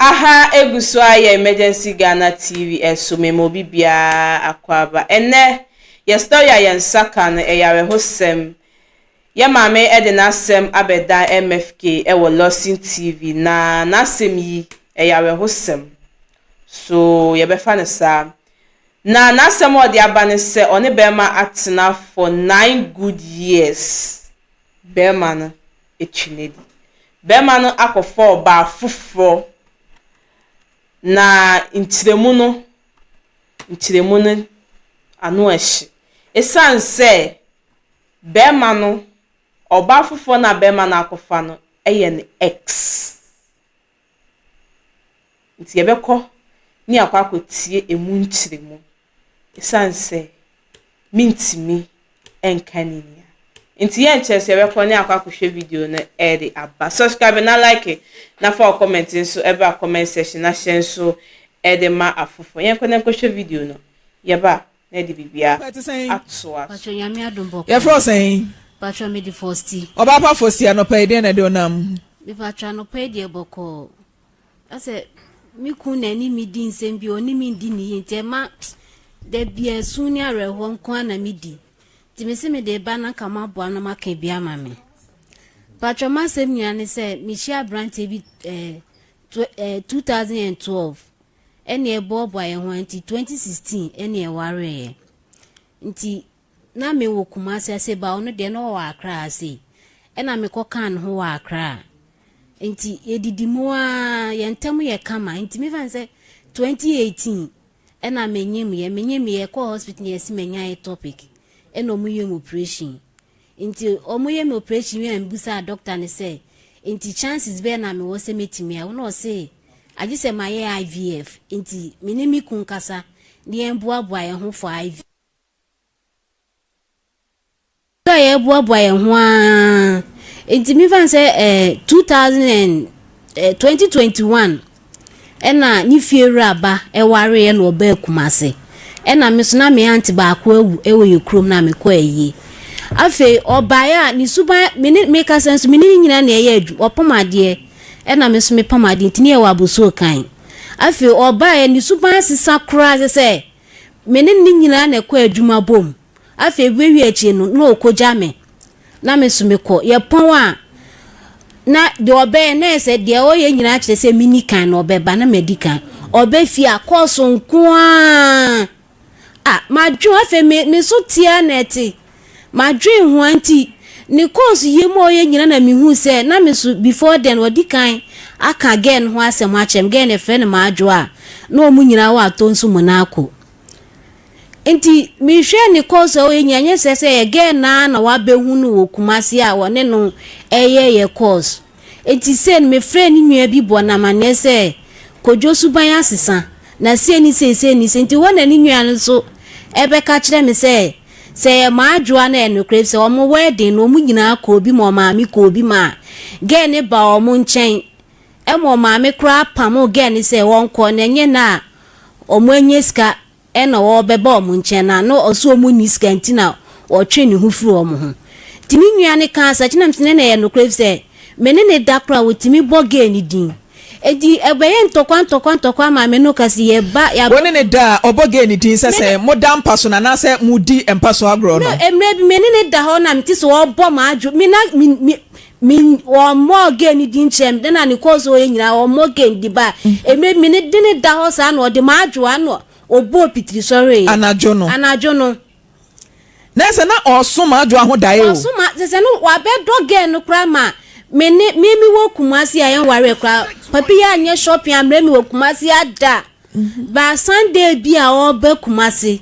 Aha egu so ayɛ Emergency Ghana TV ɛso mema obi biara akwaaba. Ɛnɛ yɛ story a yɛn nsa ka no ɛyɛ awerɛhosɛm. Yɛ maame ɛde n'asɛm abɛdan MFK ɛwɔ Lawson TV na n'asɛm yi ɛyɛ awerɛhosɛm. So yɛbɛfa no saa. Na n'asɛm a ɔde aba ne sɛ ɔne bɛrima atena for 9 good years. Bɛrima no atwi n'adi. Bɛrima no akɔfa ɔbaa foforɔ na nkyerɛmu no ano ɛhye. Esiane sɛ bɛrima no ɔbaa foforɔ no a bɛrima no akɔfa no yɛ ne ex. Nti yɛbɛkɔ ne akɔ akɔtie emu nkyerɛmu. Esiane sɛ mintimi nka ne nia. Nti yɛnkyerɛ sɛ yɛbɛkɔ ne akɔ akɔhwɛ video no ɛde aba. Subscribe na like na fa wo comment nso ɛba comment section na hyɛ nso ɛde ma afoforɔ. Yɛnkɔ na nkɔhwɛ video no. Yɛba na ɛde biribiara Ɛte sɛn? atoa so. Patro, Nyame adom, bɔkɔ. Yɛfrɛ wo sɛn? Patro, mede Fosti. Ɔbaa pa Fosti, anɔpa yi deɛ na ɛde ɔnam? Me patro, anɔpa yi deɛ bɔkɔɔ. Asɛ me kun na ɛne me di nsɛm bi, ɔne me ndi ne yie, nti ɛma da bia esu ne awerɛhoɔ nko ara na me di. Nti me se mede ba na nka moaboa na moaka bi ama me. Patro, m'asɛm nyinaa ne sɛ mehyia aberanteɛ bi 2012 ɛne ɛboaboa yɛn ho, nti 2016 ɛne ɛwareeɛ. Nti na mewɔ Kumasi ase ba, ɔno deɛ na ɔwɔ Accra ase, ɛna mekɔ kaa ne ho wɔ Accra, nti yɛdidi mu a yɛn ntam yɛ kama. Nti mefa ne sɛ 2018 ɛna menyim yɛ kɔɔ hospital na yɛsi manya ectopic, ɛna ɔmo yɛ mu operation. Nti ɔmo yɛ mu operation wie a, mbusa doctor ne sɛ nti chances bɛyɛ na mewɔ sɛ mɛtumi a, wɔn ɔse agye sɛ mayɛ IVF. Nti me ne me kun kasa ne yɛn boaboa yɛn ho for IVF a yɛboaboa yɛn ho aa. Nti mefa n sɛ two thousand and 2021 ɛna ne fie wura ba ɛwareɛ na ɔbaa Kumase, ɛna me so na me aunty baako awu ɛwɔ yɛ kurom na mekɔ ayie. Afei ɔbaeɛ a, ne suban, me ne mekasa nso, me ne ne nyinaa na ɛyɛ adwu, ɔpam adeɛ ɛna me nso mepam adeɛ, nti ne yɛwɔ abosuo kan. Afei ɔbaeɛ, ne suban sesa koraa sɛ me ne ne nyinaa na ɛkɔ adwuma bom. Afei wewie akyi no na ɔkɔgya me na me nso mekɔ. Yɛpɔn a, na deɛ ɔbɛyɛ na yɛ sɛ deɛ ɔyɛ nyinaa kyerɛ sɛ mini kan na ɔbɛba na madi kan. Ɔbɛ fie a, kɔɔso nko a a madwen. Afei me so tia na ɛte madwen ho a, nti ne kɔɔso yie mu a ɔyɛ nyinaa na mehu sɛ na me so before then ɔdi kan aka girl no ho asɛm akyerɛ me. Girl no yɛfrɛ no Maadwo a na ɔmo nyinaa wɔ atɔ nso mu naako. Nti mehwɛ ne kɔɔso a ɔyɛ nyinaa, nyɛ sɛ yɛ girl naa na wabɛhu no wɔ Kumase a wɔne no ɛyɛ yɛ course. Nti sɛ no mefrɛ ne nua bi bɔ n'amanneɛ sɛ Kodwo suban asesa na sei ne sei, sei ne sei. Nti hɔ na ne nua no nso ɛbɛka kyerɛ me sɛ yɛ Maadwoa no, ɛyɛ nokorɛ sɛ ɔmo wedding no, ɔmo nyinaa kɔ obi ma ɔmaame kɔ obi ma girl ne ba ɔmo nkyɛn, ɛma ɔmaame koraa pam girl ne sɛ wɔnkɔ na ɛnyɛ na a ɔmo anya sika ɛna wɔbɛba ɔmo nkyɛn na no ɔso ɔmo ni sika, nti na wɔtwe ne ho firi ɔmo ho. Nti ne nua ne kaa sɛ kyerɛ me sɛ ne yɛ nokorɛ sɛ me ne ne da koraa wɔtumi bɔ girl ne din. Eti ɛbɛyɛ ntɔkwa ntɔkwa ntɔkwa ama me no kasi yɛba yaba. Wo ne ne da a, ɔbɔ girl ne din sɛ moda mpa so na anaasɛ modi mpa so agorɔ no? No, mmerɛ bi me ne ne da hɔ na mete sɛ ɔbɔ m'adwo me na me ɔmmɔ girl ne din kyerɛ me de na ne kɔɔso ɔyɛ nyinaa ɔmmɔ girl ne din ba. Mmerɛ bi me ne de ne da hɔ saa na ɔde m'adwo ano ɔbɔ pitiri sɔre. Anadwo no? Anadwo no. Na ɛsɛ na ɔso Maadwoa ho daeɛ o. Ɔso ma sɛ no wabɛdɔ girl no koraa ma me ne me wɔ Kumasi a yɛnware koraa. Papi yɛ anyɛ shopping ammerɛ mi wɔ Kumasi ada ba Sunday bi a ɔba Kumasi,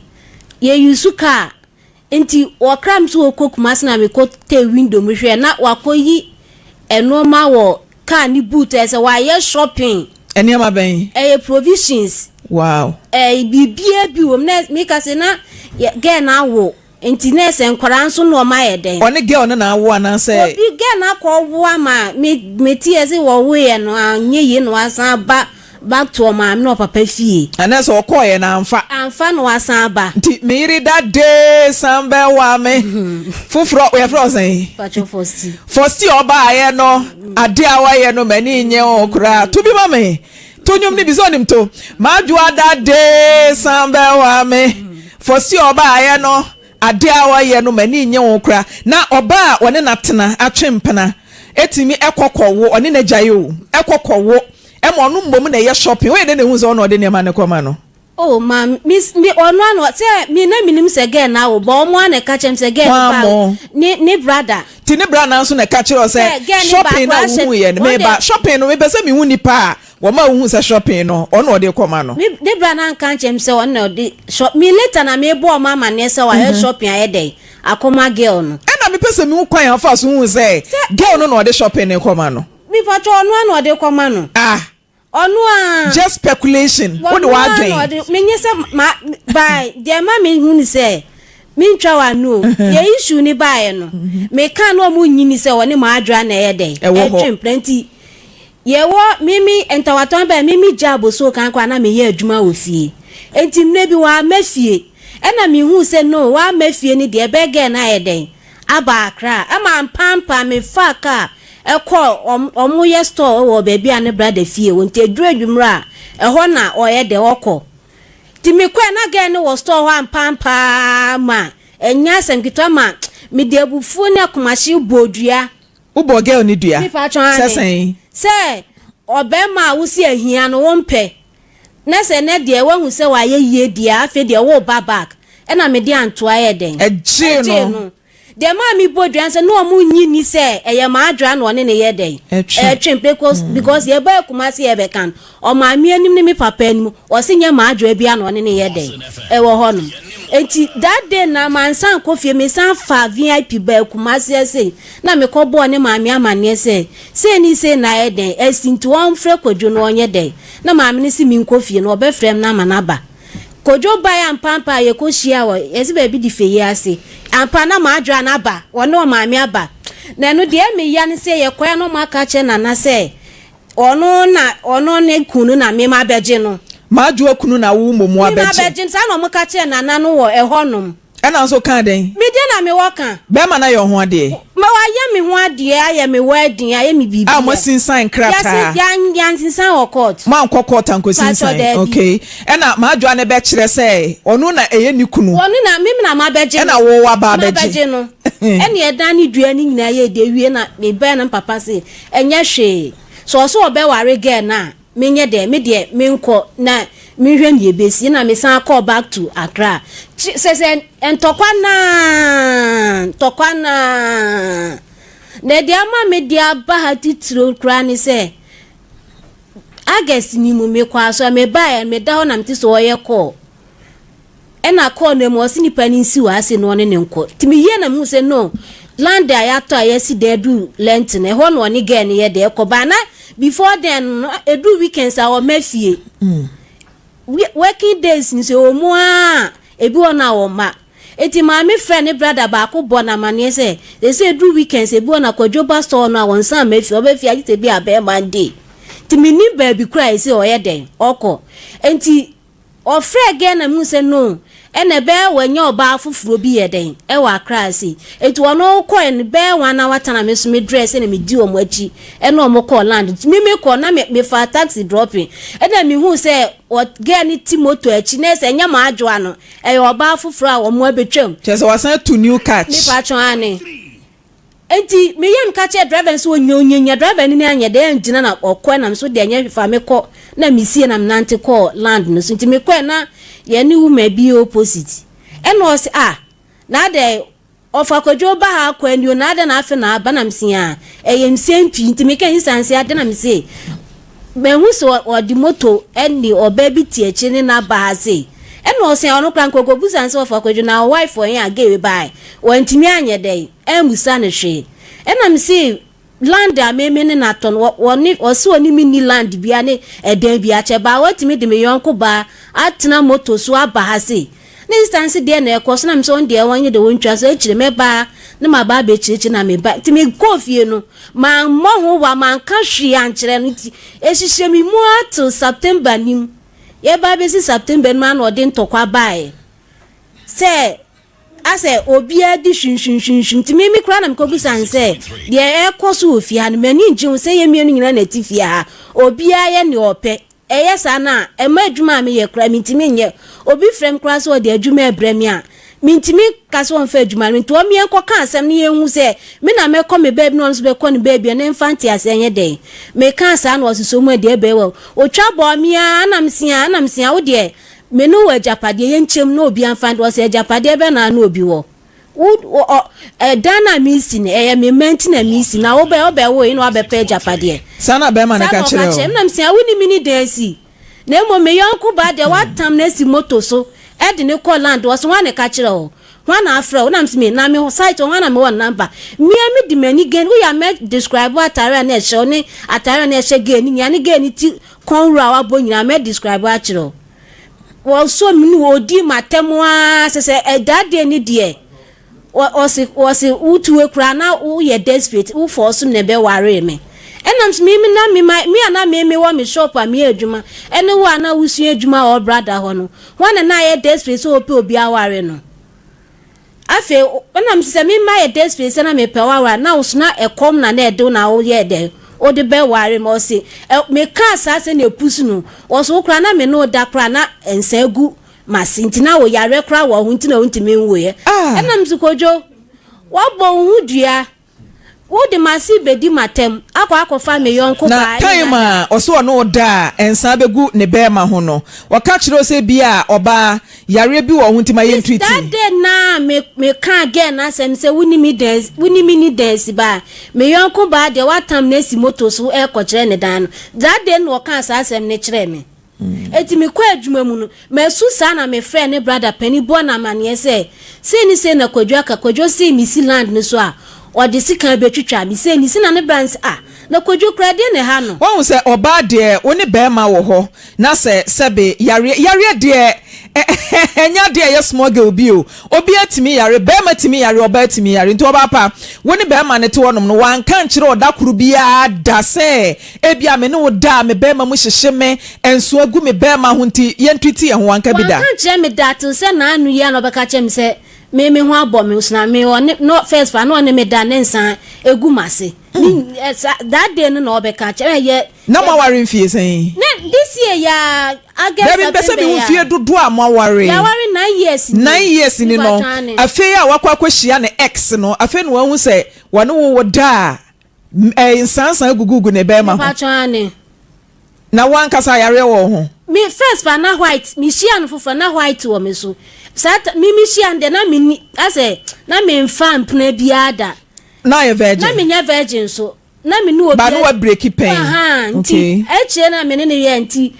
yɛ use car, nti wɔkra mi so wɔkɔ Kumasi na mekɔ te window mu hwɛ na wakɔ yi nneɛma wɔ car ne boot, ɛsɛ wayɛ shopping. Nneɛma bɛn? Ɛyɛ provisions. Biribiara bi wɔ mu na meka sɛ na girl na awo, nti na ɛsɛ nkwadaa nso na ɔma yɛ dɛn. Ɔne girl no na awo anaasɛ? Obi girl na akɔ ɔwo ama me ti yɛ sɛ wɔwo yɛ no anyɛ yie na wasan ba back to ɔmaame na ɔpapa fie. Anaasɛ ɔkɔɔyɛ na amfa? Amfa na wasan ba. Nti me yere da dee san bɛwa me foforɔ, yɛfrɛ wo sɛn? Patro, Fosti. Fosti, ɔbaayɛ no, ade a wayɛ no m'ani nyɛ wo koraa. To bi ma me. To nnwom no bi sɛ onim to. Madwoa dade san bɛwa me. Fɔsi ɔbaayɛ no ade a ɔyɛ no m'ani nnye ho koraa. Na ɔbaa a ɔne no atena atwe mpena etumi ɛkɔ kɔwo ɔne n'agyae o ɛkɔ kɔwo ɛma ɔno mmom na ɛyɛ shopping. Woyɛ dɛn na ehu sɛ ɔno na ɔde nneɛma no kɔma no? Oh ma me me ɔno ano sɛ me na menim sɛ girl no awo but ɔmo ara na ɛka kyerɛ me sɛ girl no Hwan ba mo? ne ne brother. Nti ne bra naa nso na ɛka kyerɛ wo sɛ Sɛ girl no shopping baako no a ahyɛ wohu yɛ no wɔn meba deɛ shopping no mepɛ sɛ mehu nipa a wɔma wohu sɛ shopping no ɔno na ɔde kɔma no. Me ne bra no anka ankyerɛ me sɛ ɔno na ɔde shop me later na mebɔ ɔmo amaneɛ sɛ wayɛ shopping ayɛ dɛn akɔma girl no. Ɛna mepɛ sɛ mehu kwan a ɔfaa so hu sɛ Sɛ girl no na ɔde shopping no kɔma no. Mepakyɛw ɔno ara na ɔde kɔma no. Ah. Ɔno ara. Just speculation. Wo de Ɔno ara na w'adwen. ɔde menye sɛ ma by deɛ ɛma mehu ne sɛ mentwa w'ano o yɛ issue no baeɛ no meka na ɔmo nyini sɛ ɔne m'adwoa na ɛyɛ dɛn Ɛwɔ hɔ. ɛtwe mpena nti yɛwɔ mimi ntawatɔn bɛn mimi gya abosuo kan koraa na meyɛ adwuma wɔ fie nti mmerɛ bi wamma fie ɛna mehu sɛ no wamma fie no deɛ ɛbɛyɛ girl no ayɛ dɛn aba Accra ɛma ampaampa mefaa car ɛkɔɔ ɔmo ɔmo yɛ store wɔ baabi a ne brother fie wɔ nti ɛduru anwummerɛ a ɛhɔ na ɔyɛ dɛ ɔkɔ nti mekɔɛ na girl no wɔ store hɔ ampaampa ma ɛnyɛ asɛm ketewa ma mede abufuo ne akomahye bɔɔ dua. Wobɔɔ girl no dua? Mepaatwɔ Sɛ aane sɛn? sɛ ɔbɛrima a wosi ahia no wompɛ na sɛ nɛ deɛ wahu sɛ wayɛ yie deɛ a afei deɛ woreba back ɛna mede antoa yɛ dɛn Ɛgyee ɛgyee no. no. Deɛ ɛmaa me bɔ dua ne sɛ na ɔmo nnye nni sɛ ɛyɛ m'adwoa na ɔne no yɛ dɛn Ɛtwe. ɛtwe because because yɛbaa Kumasi yɛbɛka no ɔmaame anim ne me papa anim ɔse nyɛ m'adwoa biara na ɔne no yɛ dɛn ɛwɔ hɔ nom enti that day na mansan kɔ fie mesan faa VIP baa Kumasi ɛsei na mekɔ bɔɔ ne maame amaneɛ sɛ sei ne sei na ayɛ dɛn asi nti ɔmfrɛ Kwadwo na ɔnyɛ dɛn Na maame no se menkɔ fie no, ɔbɛfrɛ me na ama no aba. Kojo bae ampaampa a yɛkɔhyiaa wɔ, yɛse baabi de Fei ase. Ampa na m'adwoa no aba, ɔne ɔmaame aba. Na ɛno deɛ ɛyɛ me ya ne sɛ yɛkɔe a na wɔaka akyerɛ Nana sɛ ɔno na ɔno ne kunu na me mabɛgye no. M'adwoa kunu na wo mmom Me woabɛgye. mabɛgye no, saa na wɔka kyerɛɛ Nana no wɔ ɛhɔnom. Ɛna nso kaa dɛn? Me deɛ na me wɔ ka. Bɛɛma no ayɛ wo ho adeɛ? Ma wayɛ me ho adeɛ, ayɛ me wedding, ayɛ me biribiara. A moasinsan nkrataa? Yɛase, yɛan, yɛansinsan wɔ court. Moankɔ court Paatwɔ, ankɔsinsan? daabi. Okay. Ɛna m'adwoa no bɛkyerɛ sɛ ɔno na ɛyɛ ne kunu? Ɔno na, me na mabɛgye no. Ɛna wo waba abɛgye? Mabɛgye no. Ɛna ɛdan ne dua no nyinaa yɛɛ deɛ wie na mebaɛ na me papa se, ɛnyɛ hwee. Sɛ ɔse ɔbɛware girl no a, Menyɛ dɛn? Me deɛ menkɔ na menhwɛ nea ɛbɛsi. Ɛna mesan kɔɔ back to Accra. Kye sɛ sɛ ntɔkwa no ara, ntɔkwa no ara. Na deɛ ama me de aba ha titire koraa ne sɛ, August ni mu mekɔ asɔre, mebaeɛ no meda hɔ na mete sɛ ɔyɛ call. Ɛna call no mu ɔse nipa no nsi wɔ ase na ɔne no nkɔ. Nti meyie na mehu sɛ no land a yɛatɔ a yɛasi dan aduru Lent no ɛhɔ na ɔne girl no yɛ dɛ ɛkɔ ba na before then no ɛduru weekends a ɔma fie. Working days nso ɛwɔ mu a ebi wɔ no a ɔma. Nti maame frɛ ne brother baako bɔ no amaneɛ sɛ sɛsɛ ɛduru weekends ebi wɔ no a Kwadwo ba store no a wɔnsan mma fie ɔba fie agye sɛ bi a bɛyɛ Monday. Nti mennim baabi koraa a ɛsɛ ɔyɛ dɛn ɔkɔ. Nti Ɔfrɛɛ girl na mehu sɛ no ɛna ɛbɛyɛ wanya ɔbaa foforɔ bi yɛ dɛn ɛwɔ Accra ha sei nti ɔno kɔɛ no bɛyɛ one hour time na me nso me dress ɛna me di wɔn akyi ɛna wɔn kɔɔ land nti me me kɔ na me me faa taxi dropping ɛna me hu sɛ ɔ girl no ti moto akyi na ɛsɛ ɛnyɛ m'adwoa no ɛyɛ ɔbaa foforɔ a wɔn abɛtwam. Kyerɛ sɛ wasan atu new catch. Me paatwɔ aane. Enti me yam ka kyerɛɛ driver no sɛ onya onyanya driver no ni anyɛ dɛ angyina na ɔkɔɛ na me so deɛ nyɛ hwee fa me kɔ na me sie na me nante kɔɔ land no so nti me kɔɛ na yɛne woman bi yɛ opposite ɛna ɔse ah na adɛ ɔfa kwadwo ba ha akɔ ani o na adɛ na afe na aba na me se ah ɛyɛ nsɛm pii nti me ka nsianse adɛ na me se Mahu sɛ ɔde moto ne ɔbaa bi te akyire ne no aba ha sei. Ɛna ɔse ɔno koraa nka ɔkɔbusa no sɛ ɔfa Kwadwo na wo wife wɔ he a gay bae. Wantumi anyɛ dɛn ammusa no hwee. Ɛna mese land a me me ne no atɔ no ɔne ɔse ɔne me nni land biara ne ɛdan biara kyɛ baa watumi de me yɔnko baa atena moto so aba ha sei. Ne sista no se deɛ na ɛkɔ so na mese ɔno deɛ ɔnyɛ deɛ ɔntwa so akyire mɛba na maba abɛkyerɛkyerɛ na meba nti mekɔɔ fie no mammɔ ho wa manka hwee ankyerɛ no nti ɛhyehyɛ me mu ara till September nim yɛba abɛsi September no mu ana ɔde ntɔkwa baeɛ sɛ asɛ obiara di hwinhwinhwinhwin nti me me koraa na mekɔbusa no sɛ deɛ ɛkɔ so wɔ fie ha no m'ani ngye ho sɛ yɛ mmienu nyinaa na ɛte fie ha obiara yɛ nea ɔpɛ. Ɛyɛ saa no a, ɛma adwuma a meyɛ koraa mintumi nyɛ. Obi frɛ me koraa sɛ ɔde adwuma rebrɛ me a, mintumi nka sɛ ɔmfa adwuma no. Nti ɔme yɛnkɔka asɛm no yɛnhu sɛ me na mɛkɔ me baabi na ɔno nso bɛkɔ ne baabi a, na ɛmfa nteaseɛ nyɛ dɛn. Mekaa saa na ɔsosɔ mu adi ɛbɛyɛ wɔ. Ɔtwa bɔɔ me ara na mese a, na mese a, wo deɛ me ne wo agyapadeɛ yɛnkyɛm na obiara mfa nde. Ɔse agyapadeɛ bɛn na ne obi wɔ? Wo, ɔ, ɛdan no a meresi no, ɛyɛ me mma nti na meresi, na wo bɛ, wobɛwoe na woabɛpɛ agyapadeɛ. Saa na bɛrima no Saa ka na ɔka kyerɛɛ kyerɛɛ wo? me. Na mese, Wonni me ne dan si, na mmom me yɔnko baa deɛ woatam no asi moto so de no kɔ land. Ɔse, Hwan na ɛka kyerɛɛ wo? Hwan na afrɛ wo? Na mese, Me, na me site hɔ, hwan na mewɔ ne number? Me ara mede m'ani gɛn, woyɛ a mɛ describe atare a na ɛhyɛ wo ne atare a na ɛhyɛ girl no nyinaa ne girl no ti kɔn wura a wabɔ nyinaa, mɛ describe akyerɛ wo. Wɔsɔ me ne wɔdi m'atɛm ara sɛ sɛ ɛda deɛ ne deɛ wɔse wɔse wotuwe koraa na woyɛ desperate wo force me na ɛbɛwaree me ɛnam so me na me ma me a na me me wɔ me shop a meyɛ adwuma ɛne wo a na wosua adwuma wɔ brada hɔ no wɔn na na ayɛ desperate sɛ wɔpɛ obi aware no. Afei ɛnam sɛ me mma yɛ desperate sɛ na mepɛ wo aware na wo so na ɛkɔm na na ɛde wo na woyɛɛ dɛn wode bɛware me ɔse ɛ mekaa saa sɛ na ɛpusu no ɔse wo koraa na me ne wo da koraa na nsa agu m'ase nti na wo yareɛ koraa wɔ ho nti na wontumi nwoeɛ Ah! ɛnam so Kojo woabɔ wo ho dua. Wode m'ase rebedi m'atɛm akɔ akɔfa me yɔnko Na baa ne time nana. a ɔse ɔne wo da a nsa bɛgu ne bɛɛma ho no, ɔka kyerɛ wo sɛ bi a ɔbaa, yareɛ bi wɔ wo ho nti ma Miss, yɛntreati. that day no a me me kaa girl no asɛm sɛ wo ne me dan wo ne me ni dansi ba a, me yɔnko baa deɛ watam no asi moto so rekɔkyerɛ ne dan no, that day no na ɔkaa saa asɛm no kyerɛɛ me. Enti mekɔɔ adwuma mu no, masu saa na mefrɛɛ ne brada panin bɔɔ no amaneɛ sɛ, sei ne sei na Kwadwo aka, Kwadwo see mesi land no so a, ɔde sekan bɛtwitwa me, sei ne sei na ne bra no se, ah, na Kwadwo koraa deɛn na ɛha no? Wahu sɛ ɔbaa deɛ wo ne barima wɔ hɔ na sɛ sɛbe yareɛ, yareɛ deɛ ɛnyɛ adeɛ a ɛyɛ small girl bi o, obiara tumi yare, barima tumi yare, ɔbaa tumi yare, nti ɔbaa pa wo ne barima no te hɔnom no wanka ankyerɛ wo da koro biara da sɛ Ebia me ne wo da a, me barima mu hyehye me, nso agu me barima ho nti, yɛntwiti yɛn ho. Wanka bi da. Wanka ankyerɛ me da till sɛ naanu yi a na ɔbɛka kyerɛ me sɛ me me ho abɔ me so na me ɔne no first fa na ɔne me da ne nsa egu m'ase. Ne ɛ sa that day no na ɔbɛka kyerɛ me yɛ. Na moaware mfie sɛn? Ne this year yi a August Dabi, mpɛ sɛ September mehu yi a. mfie dodoɔ a moaware. Yɛaware 9 years nie. 9 years ni no, Mepa kyɛw ane. afei a wakɔ akɔhyia ne ex no, afei na wahu sɛ wɔne wo wo da a, Ɛɛ nsansan gugugu ne bɛɛma ho. Mepakyɛw aane. Na wo ankasa yareɛ wɔ wo ho? Me first pa na white me hyia no foforɔ na white wɔ me so saa ta me me hyia no deɛ na me ni asɛ na me nfa mpena biara da. Na ɔyɛ virgin? Na me nyɛ virgin so na me ne obi. Ba no wa breki pɛn. Ahaa nti akyire na me ne no yɛ nti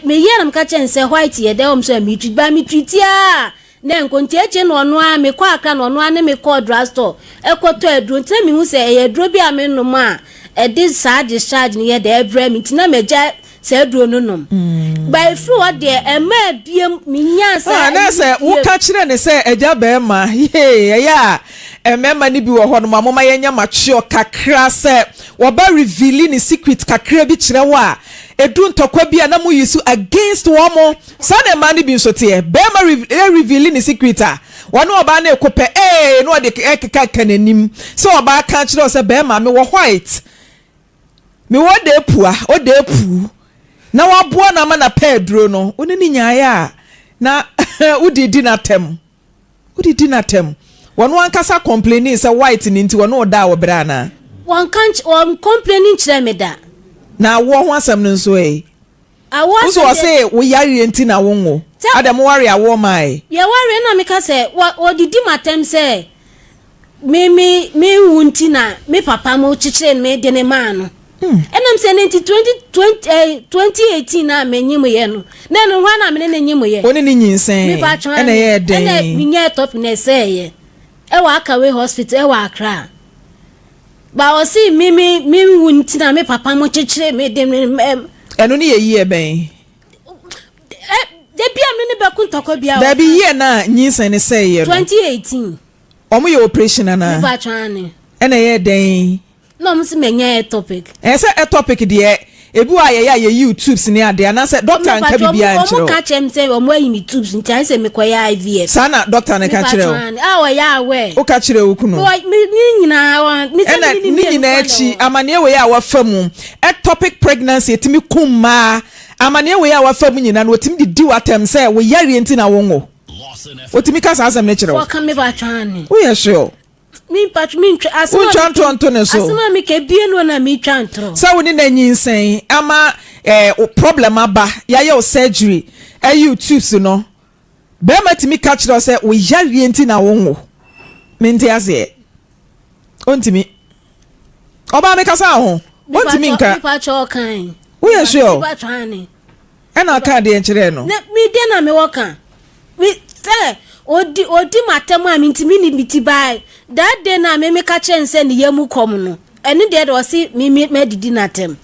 me yɛ na me ka kyerɛ no sɛ white yɛ dɛ wɔn sɛ me treat ba me treat aa Na nko nti akyire no ɔno ara mekɔɔ Accra na ɔno ara ne me kɔɔ drug store kɔtɔɔ aduro nti na mehu sɛ ɛyɛ aduro bi a menom a ɛde saa discharge no yɛ dɛ ɛbrɛ me nti na magya saa aduro no nom ba ɛfiri hɔ deɛ ɛmaa biem menyaa saa Ah, na ɛyi sɛ biem. woka kyerɛ ne sɛ agya bɛrima yee ɛyɛ a mmarima no bi wɔ hɔ nom a moma yɛnyɛ mature kakra sɛ wɔba reveali ne secret kakra bi kyerɛ wo a ɛdu ntɔkwa bi a na mo use against wɔn mo. Saa na mmaa no bi nso teɛ. Barima reveale ne secret a, ɔne ɔbaa no reko pɛ, ee, na ɔde rekekaka n'anim. Sɛ ɔbaa ka kyerɛ wo sɛ, barima, mewɔ white, mewɔ ɔda apua, ɔda apuu, na waboa no ama no apɛ aduro no, wo ne no nyaeɛ a, na wode redi no atɛm. Wode di no atɛm. Ɔno ankasa complainee sɛ white no nti ɔne wo daa wɔ berɛ anaa? Wɔnka nky wɔn complaini nkyerɛ me da. Na awoɔ ho asɛm no nso ɛ? Awoɔ Wo so asɛm deɛ. ɔse wo yareɛ nti na wo nwo? Sɛ. Adɛn mo ware awoɔ mae? Yɛware na meka sɛ wɔ wɔdidi m'atɛm sɛ me me me nwu nti na me papa mo kyekyere me de ne maa no. Ɛnam sɛ ne nti 20, 20, 2018 a menyim yɛ no, na ɛno hwan na me ne ne nyim yɛ? Wo ne ne nyinsɛn, Mepa atwa ɛna ɛyɛɛ dɛn? Ɛna menyɛɛ tɔpi na ɛsɛeɛ ɛwɔ Akaway Hospital ɛwɔ Accra. Ba ɔse me me me nwu nti na me papa mo kyekyere me de me mɛm. Ɛno ne yɛ year bɛn? Ɛ dabi a me ne bɛko ntɔkwa biara. Dabi year na nyinsɛn ne sɛeɛ no. 2018. Wɔn yɛ operation anaa? Mepa atwa ne. Ɛna ɛyɛɛ dɛn? Na ɔmo se manya ectopic. Ɛɛ sɛ ectopic deɛ. Ebi wɔ a yɛyɛ a yɛyi wo tubes ne adeɛ anaasɛ dɔkta nka biribiara nkyerɛ wo? Wɔn ka kyerɛ me sɛ wɔn ayi me tubes nti ayɛ sɛ mekɔyɛ IVF. Saa na dɔkta no ka kyerɛ wo? A ɔyɛ aware. Woka kyerɛ wo kunu? Me ne nyinaa me sɛ me ne ne nyinaa akyi amaneɛ wei a wafa mu ectopic pregnancy etumi kum mmaa amaneɛ wei a wafa mu nyinaa no otumi de di w'atɛm sɛ wo yareɛ nti na wonwo. Otumi ka saa asɛm no kyerɛ wo? Wɔka me ba twaa ne. Woyɛ sure? Wontwa ntorɔ nto ne so. Sɛ wo ne no anyinsɛn ama eh, problem aba, yɛayɛ wo surgery, ayi wo tubes no, bɛrima tumi ka kyerɛ wo sɛ wo yareɛ nti na wonwo. Mente aseɛ. Ontumi. Ɔbaa mekasa ho. Ontumi nka. Woyɛ sure? Ɛna ɔkaa deɛn kyerɛɛ no? Na me deɛ na mewɔ ka. Me sɛ odi odi m'atɛm a me nti me ni me ti baa that day na me meka kyerɛ no sɛ ne yam kɔm no ɛno deɛ de ɔse me me madidi n'atɛm.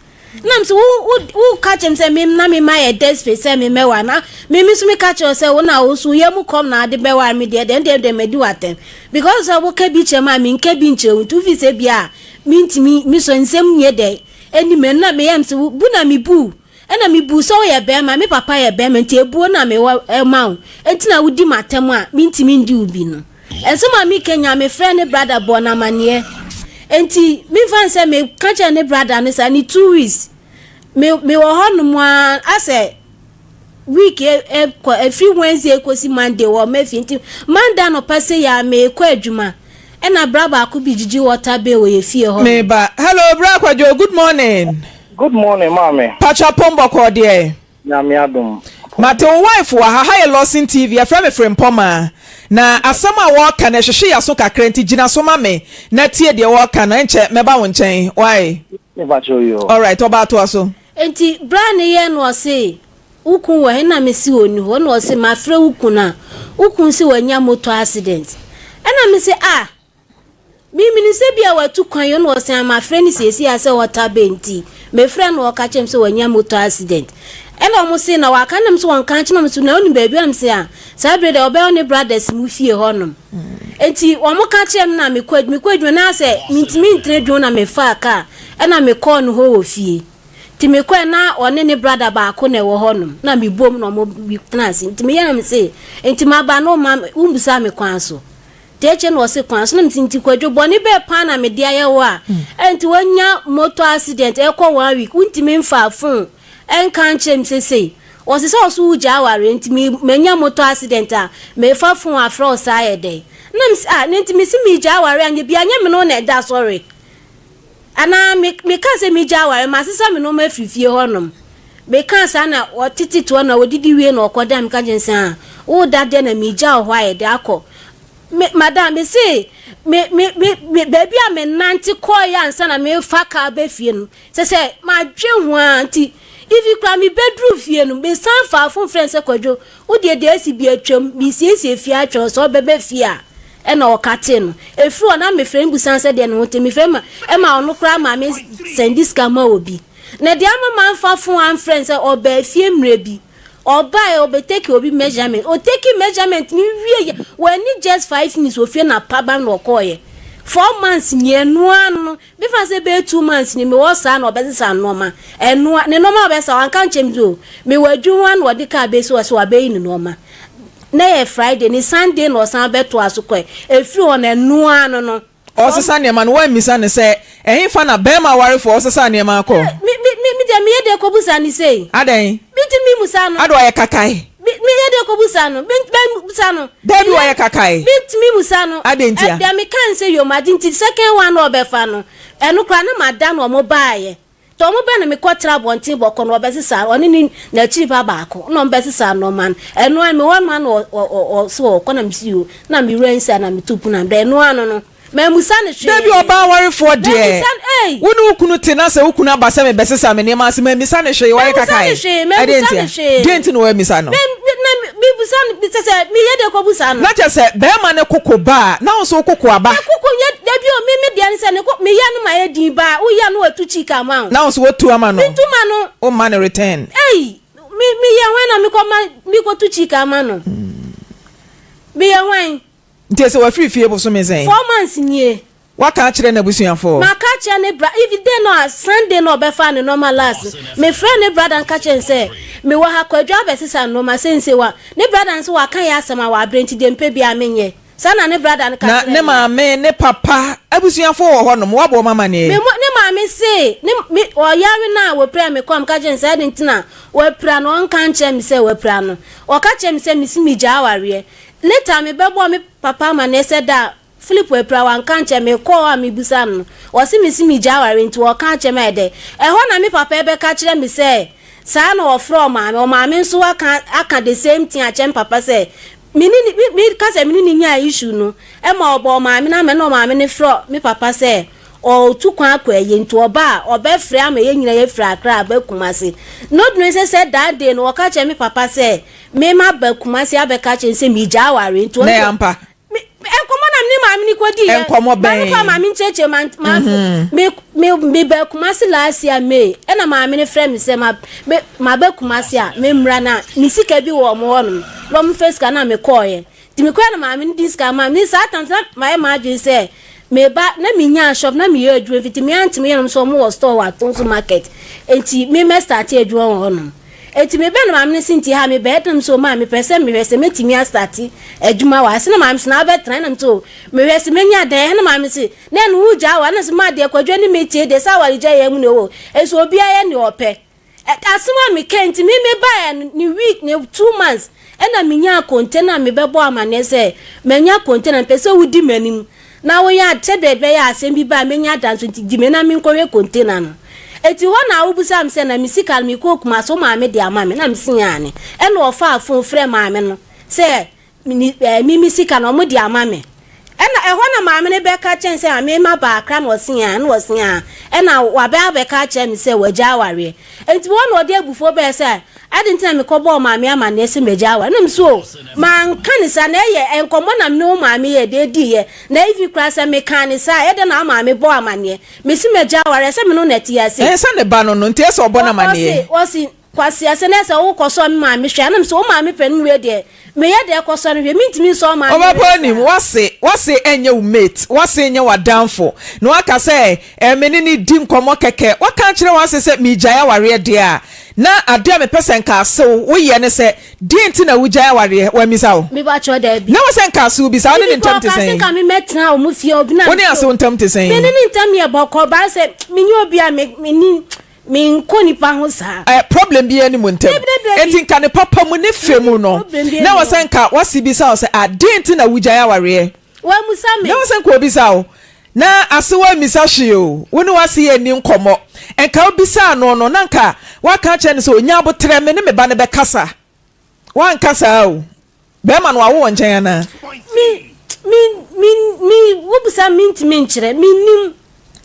Na me sɛ wo wo wo ka kyerɛ me sɛ me na me ma yɛ desperate sɛ me mɛwa na me me nso me ka kyerɛ sɛ wo na wo so yam kɔm na ade bɛware me deɛ deɛ deɛ deɛ madi w'atɛm because sɛ wo ka bi kyerɛ me a me nka bi nkyerɛ wo nti wofi sɛ bi a mentumi me so nsɛm nyɛ dɛ ɛni me na meyɛ me sɛ bu na me bu Ɛna me buu sɛ woyɛ bɛɛma, me papa yɛ bɛɛma nti ebuo na me wɔ ma wo, nti na wodi m'atɛm a me ntumi ndi wo bi no. Nsɛm a me ka nyinaa me frɛɛ ne brada bɔɔ no amaneɛ. Nti me nfa no sɛ me ka kyerɛɛ ne brada no saa ne two weeks me me wɔ hɔ nom ara asɛ week kɔ ɛfiri Wednesday kɔsi Monday wɔ ma fie nti Monday anɔpa sei a me kɔ adwuma. Ɛna bra baako bi gyigyi water bill wɔ yɛ fie hɔ nom. Me ba. Hello bra Kwadwo good morning. Good morning maame. Pacho apom bɔkɔɔ deɛ. Nyame adom. Mate wo wife wɔ ha, ha yɛ Lawson TV, yɛfrɛ me Frimpɔmaa. Na asɛm a wɔreka no ɛhwehwe y'aso kakra nti gyina so ma me na tie deɛ wɔreka no, ɛnkyɛ mɛba wo nkyɛn, wai? Mepakyɛw yoo. Alright, ɔbaa toa so. Enti bra no yɛ na ɔse wo kun wɔ he na mese ɔnni hɔ na ɔse mafrɛ wo kun a wo kun se wanya motor accident ɛna mese ah me menim sɛ bia watu kwan o na ɔse ah mafrɛ no siesie a sɛ ɔta bɛ nti mefrɛ no ɔka kyerɛ me sɛ wanya motor accident ɛna ɔmo se na waka na mese wɔnka nkyerɛ me so na wonim baabi a mese ah saa bere deɛ ɔbɛyɛ ne brothers mu fie hɔ nom nti ɔmo ka kyerɛ me na mekɔ mekɔ adwuma na sɛ mentumi ntena adwuma na mefaa kaa ɛna mekɔɔ no hɔ wɔ fie Nti mekɔɛ na ɔne ne brada baako na ɛwɔ hɔ nom na mebom na ɔmo tena ase nti meyɛ na mese nti maba no ma wombusa me kwan so nti akyire na ɔse kwan so na mese nti Kwadwo bɔne bɛɛ paa na mede ayɛ wo a ɛnti wanya motor accident ɛkɔ one week wontumi mfa phone ɛnka nkyerɛ me sesei ɔse sɛ ɔso wogya awareɛ nti me manya motor accident a mefa phone afrɛ wo saa yɛ dɛn na mese ah na nti mese megya awareɛ anyɛ bia nyɛ me no na ɛda sɔre Anaa me mekaa sɛ megya aware, masesa me nnoɔma afiri fie hɔ nom. Mekaa saa na ɔtete toɔ na ɔdidi wie na ɔkɔda meka kyerɛ no sɛ ah woda deɛ na megya wo hɔ ayɛ dɛ akɔ. Me madam me se me me me me baabi a menante kɔeɛ ansa na mefa kaa bɛ fie no sɛ sɛ madwe ho ara nti even koraa mebɛduru fie no mesan faa fon frɛ no sɛ Kwadwo wo deɛ deɛ asi bi atwam mesiesie fie atwɛn wo sɛ ɔbɛba fie a Ɛna ɔkatee no. Ɛfiri hɔ na mefrɛ no bisa no sɛdeɛ ne ho te. Mefrɛ ma ɛma ɔno koraa ma me sɛnde sika ma obi. Na deɛ ama mamfa fon amfrɛ no sɛ ɔbaa fie mmerɛ bi. Ɔbaeɛ ɔbɛteki obi measurement. Ɔteki measurement no wieɛ wanni just 5 minutes wɔ fie na pabam na ɔkɔeɛ. 4 months nie ɛno ara no Mefa sɛ bɛyɛ 2 months ni mewɔ saa na ɔbɛsesa nnoɔma. Ɛnoa, ne nnoɔma a ɔbɛsesa wanka nkyerɛ me o. Mewɔ adwuma na ɔde kaa bɛsi hɔ sɛ wabɛyi ne nnoɔma. Na ɛyɛ Friday, ne Sunday na ɔsan bɛtoa so kɔɛ. Ɛfiri hɔ no ɛnoa no no. Ɔresesa nneɛma no, woammisa no sɛ, Ɛhefa na barima awarefoɔ a ɔsesa nneɛma akɔ? Me, me, me, me deɛ meyɛ dɛn kɔbusa no sei? Adɛn? Mentumi mmusa no. Adɛn ɔyɛ kakae? Me, meyɛ dɛn kɔbusa no? Me, mɛbusa no. Dabi ɔyɛ kakae. Mentumi musa no. Adɛn ntia? Deɛ meka ne sɛ yom ade nti second one na ɔbɛfa no ɛno koraa na mada na ɔmo baayɛ nti ɔmo bɛ na mekɔ tra abɔnten bɔkɔ na ɔbɛsesa ɔne ne n'akyiri ba baako na ɔmo bɛsesa nneɛma no ɛno a mewɔ no a na ɔsɛ ɔkɔ na mesi o na mewura nsa na metu pono na ɛno ano no. Mammusa no hwee. Dabi, ɔbaa warefoɔ deɛ, Mammusa no, ei. wo ne wo kunu te na sɛ wo kunu aba sɛ mebɛsesa me nneɛma ase, mammisa no hwee, wayɛ Mammusa no kakae. hwee, Ɛdeɛn mammusa ntia? no hwee. Deɛn nti na woammisa no? Me, me, na mebusa no, sɛ sɛ meyɛ dɛn kɔbusa no? Na kyerɛ sɛ, barima no koko ba a, na wo nso wo koko aba. Me koko nyɛ, dabi o, me, me deɛ ne sɛ, ne ko, meyɛ no ma ayɛ din ba a, woyɛ a na watu cheek ama wo. Na wo nso woatu ama no. Mentu ma no. Womma no return. Ei, me, meyɛ hwan na mekɔma, mekɔtu cheek ama no? Meyɛ hwan? Nti ɛsɛ wafiri fie bosome sɛn? 4 months nie. Waka akyerɛ n'abusuafoɔ? Maka akyerɛ ne bra even day no a Sunday no a ɔbɛfaa ne nnoɔma last no, mefrɛɛ ne brada no ka kyerɛɛ no sɛ mewɔ ha, Kwadwo abɛsesa nnoɔma seisei wa, ne brada no nso waka yɛn asɛm a wabrɛ nti deɛ mepɛ biara menyɛ. Saa na ne brada no ka Na kyerɛɛ ne me. maame, ne papa, abusuafoɔ wɔ hɔnom, woabɔ wɔn amaneɛ? Me mo, ne maame se, ne, me, ɔyare no a wɔpira me kɔɔ, meka kyerɛɛ no sɛ adɛn nti na wapira no, ɔnka nkyerɛ me sɛ wapira no. Ɔka kyerɛɛ me sɛ mese megyaa awareɛ. Later mebɛbɔɔ me papa amaneɛ sɛ da a Philip apira wanka ankyerɛ me, mekɔɔ hɔ a mebisaa no no, ɔse mese megyaa awareɛ nti ɔɔka akyerɛ me ayɛ dɛn? Ɛhɔ na me papa ɛbɛka kyerɛ me sɛ saa na ɔfrɛ ɔmaame, ɔmaame nso aka aka the same thing akyerɛ me papa sɛ me ne ne, me ka sɛ me ne no nyaa issue no, ɛma ɔbɔ ɔmaame no ama na ɔmaame no frɛ me papa sɛ ɔɔtu kwan akɔ ayie nti ɔba a ɔbɛfrɛ ama yɛn nyinaa yɛafiri Accra aba Kumasi. Not knowing sɛ sɛ that day no ɔka kyerɛ me papa sɛ me maba Kumasi abɛka akyerɛ no sɛ megyaa awareɛ nti Na ɔno ɛyɛ ampa? Me, nkɔmmɔ na me ne maame no kɔdi yɛ. Nkɔmmɔ bɛn? Maame kɔ maame nkyerɛkyerɛ ma ma mhm. me me me ba Kumasi last year May ɛna maame no frɛ me sɛ ma me ma ba Kumasi a me mmra na me sika bi wɔ ɔmo hɔnom na ɔmo fɛ sika na me kɔɔyɛ nti me kɔɛ na maame no di sika ma me saa tam na ma yɛ maa adwene sɛ me ba na me nya shop na me yɛ adwuma fiti me aunty me yɛnom sɛ ɔmo wɔ store wɔ Atonso market nti me mɛ start adwuma wɔ hɔnom. Enti mebɛn no maame no se nti ha mebɛyɛ dɛn na mese o maame mepɛ sɛ mehwɛ sɛ mɛtumi astate adwuma wɔ ha se na maame se na wobɛtena na mese o mehwɛ se mɛnya dan ɛna maame se na ɛno wogyaa aware na mese ma deɛ kwadwo ne me tie deɛ sɛ aware gya yɛ mu na ɛwɔ nso obiara yɛ nea ɔpɛ asɛm a meka nti me mebaeɛ no ne week ne 2 months ɛna menyaa container a mebɛbɔ amanneɛ sɛ manya container mepɛ sɛ wodi m'anim na woyɛ a sɛdeɛ ɛbɛyɛ a asɛm bi ba a mɛnya adanso nti gye me na menkɔhwɛ container no. Enti hɔ na wobisaa me sɛ na me sika no mekɔɔ Kumasi wo maame de ama me na mese aane. Ɛna ɔfaa phone frɛɛ maame no sɛ me eh, me me sika no wɔde ama me. Ɛna ɛhɔ na maame no bɛka kyerɛ no sɛ me maba Accra na ɔse aane na ɔse aane. Ɛna wabɛ abɛka akyerɛ me sɛ wagya awareɛ. Enti hɔ na ɔde abufuo bɛɛ sɛ adɛn nti na mekɔbɔɔ maame amanneɛ sɛ magya awareɛ. Na mese o manka ne saa na ɛyɛ nkɔmmɔ na me ne wo maame yɛ de diiɛ na even koraa sɛ mekaa ne saa a ɛdɛn na wo maame bɔɔ amanneɛ. Mese magya awareɛ sɛ me ne wo na ɛte ase. Ɛɛ sɛ ne ba no no nti ɛsɛ ɔbɔ no amaneɛ. Ɔse ɔse Kwasea sɛ na ɛsɛ wo kɔ sɔ me maame hwɛ a na mese wo maame pɛ no wei deɛ meyɛ dɛ kɔ sɔ no hwɛ mentumi nsɔ wo maame Ɔba hwɛ pa onim, saa. w'ase, w'ase ɛnyɛ wo mate, w'ase nyɛ w'adamfo, na w'aka sɛ eh, me ne no di nkɔmmɔ kɛkɛ, w'aka akyerɛ w'ase sɛ meregyae awareɛ deɛ a, na adeɛ a mepɛ sɛ nka asew woyɛ ne sɛ, deɛn nti na wogyae awareɛ, wammisa wo? Me ba kyɛw daabi. Na wɔ sɛ nka asew bisa, wo ne ne Bibi kɔ ntam te ɔka se sɛn? nka me mɛtena wɔn fie obi na Wo ne me asew ntam te Me ne sɛn? ne ntam yɛ bɔkɔɔ baa sɛ menyɛ obi a me me ni Menkɔ nipa ho saa. Eh, problem biara ni mo ntam. Dabi, dabi, dabi. Enti nka ne papa mu ne fɛ mu no, Problem biara na ni wɔ hɔ. sɛ nka w'ase bisa wo sɛ, ah, deɛn nti na wogyae awareɛ? Wammisa me. Na wɔ sɛ nka obisa wo. Na ase wammisa hwee o, wo ne w'ase yɛ nni nkɔmmɔ. Nka wobisaa no no, na nka woaka akyerɛ no sɛ, ɔnya aboterɛ, me ne me ba no bɛkasa. Woanka saa o. Bɛrima no wawo wɔ nkyɛn anaa? Me, me, me, me, wobisa me ntumi nkyerɛ, mennim.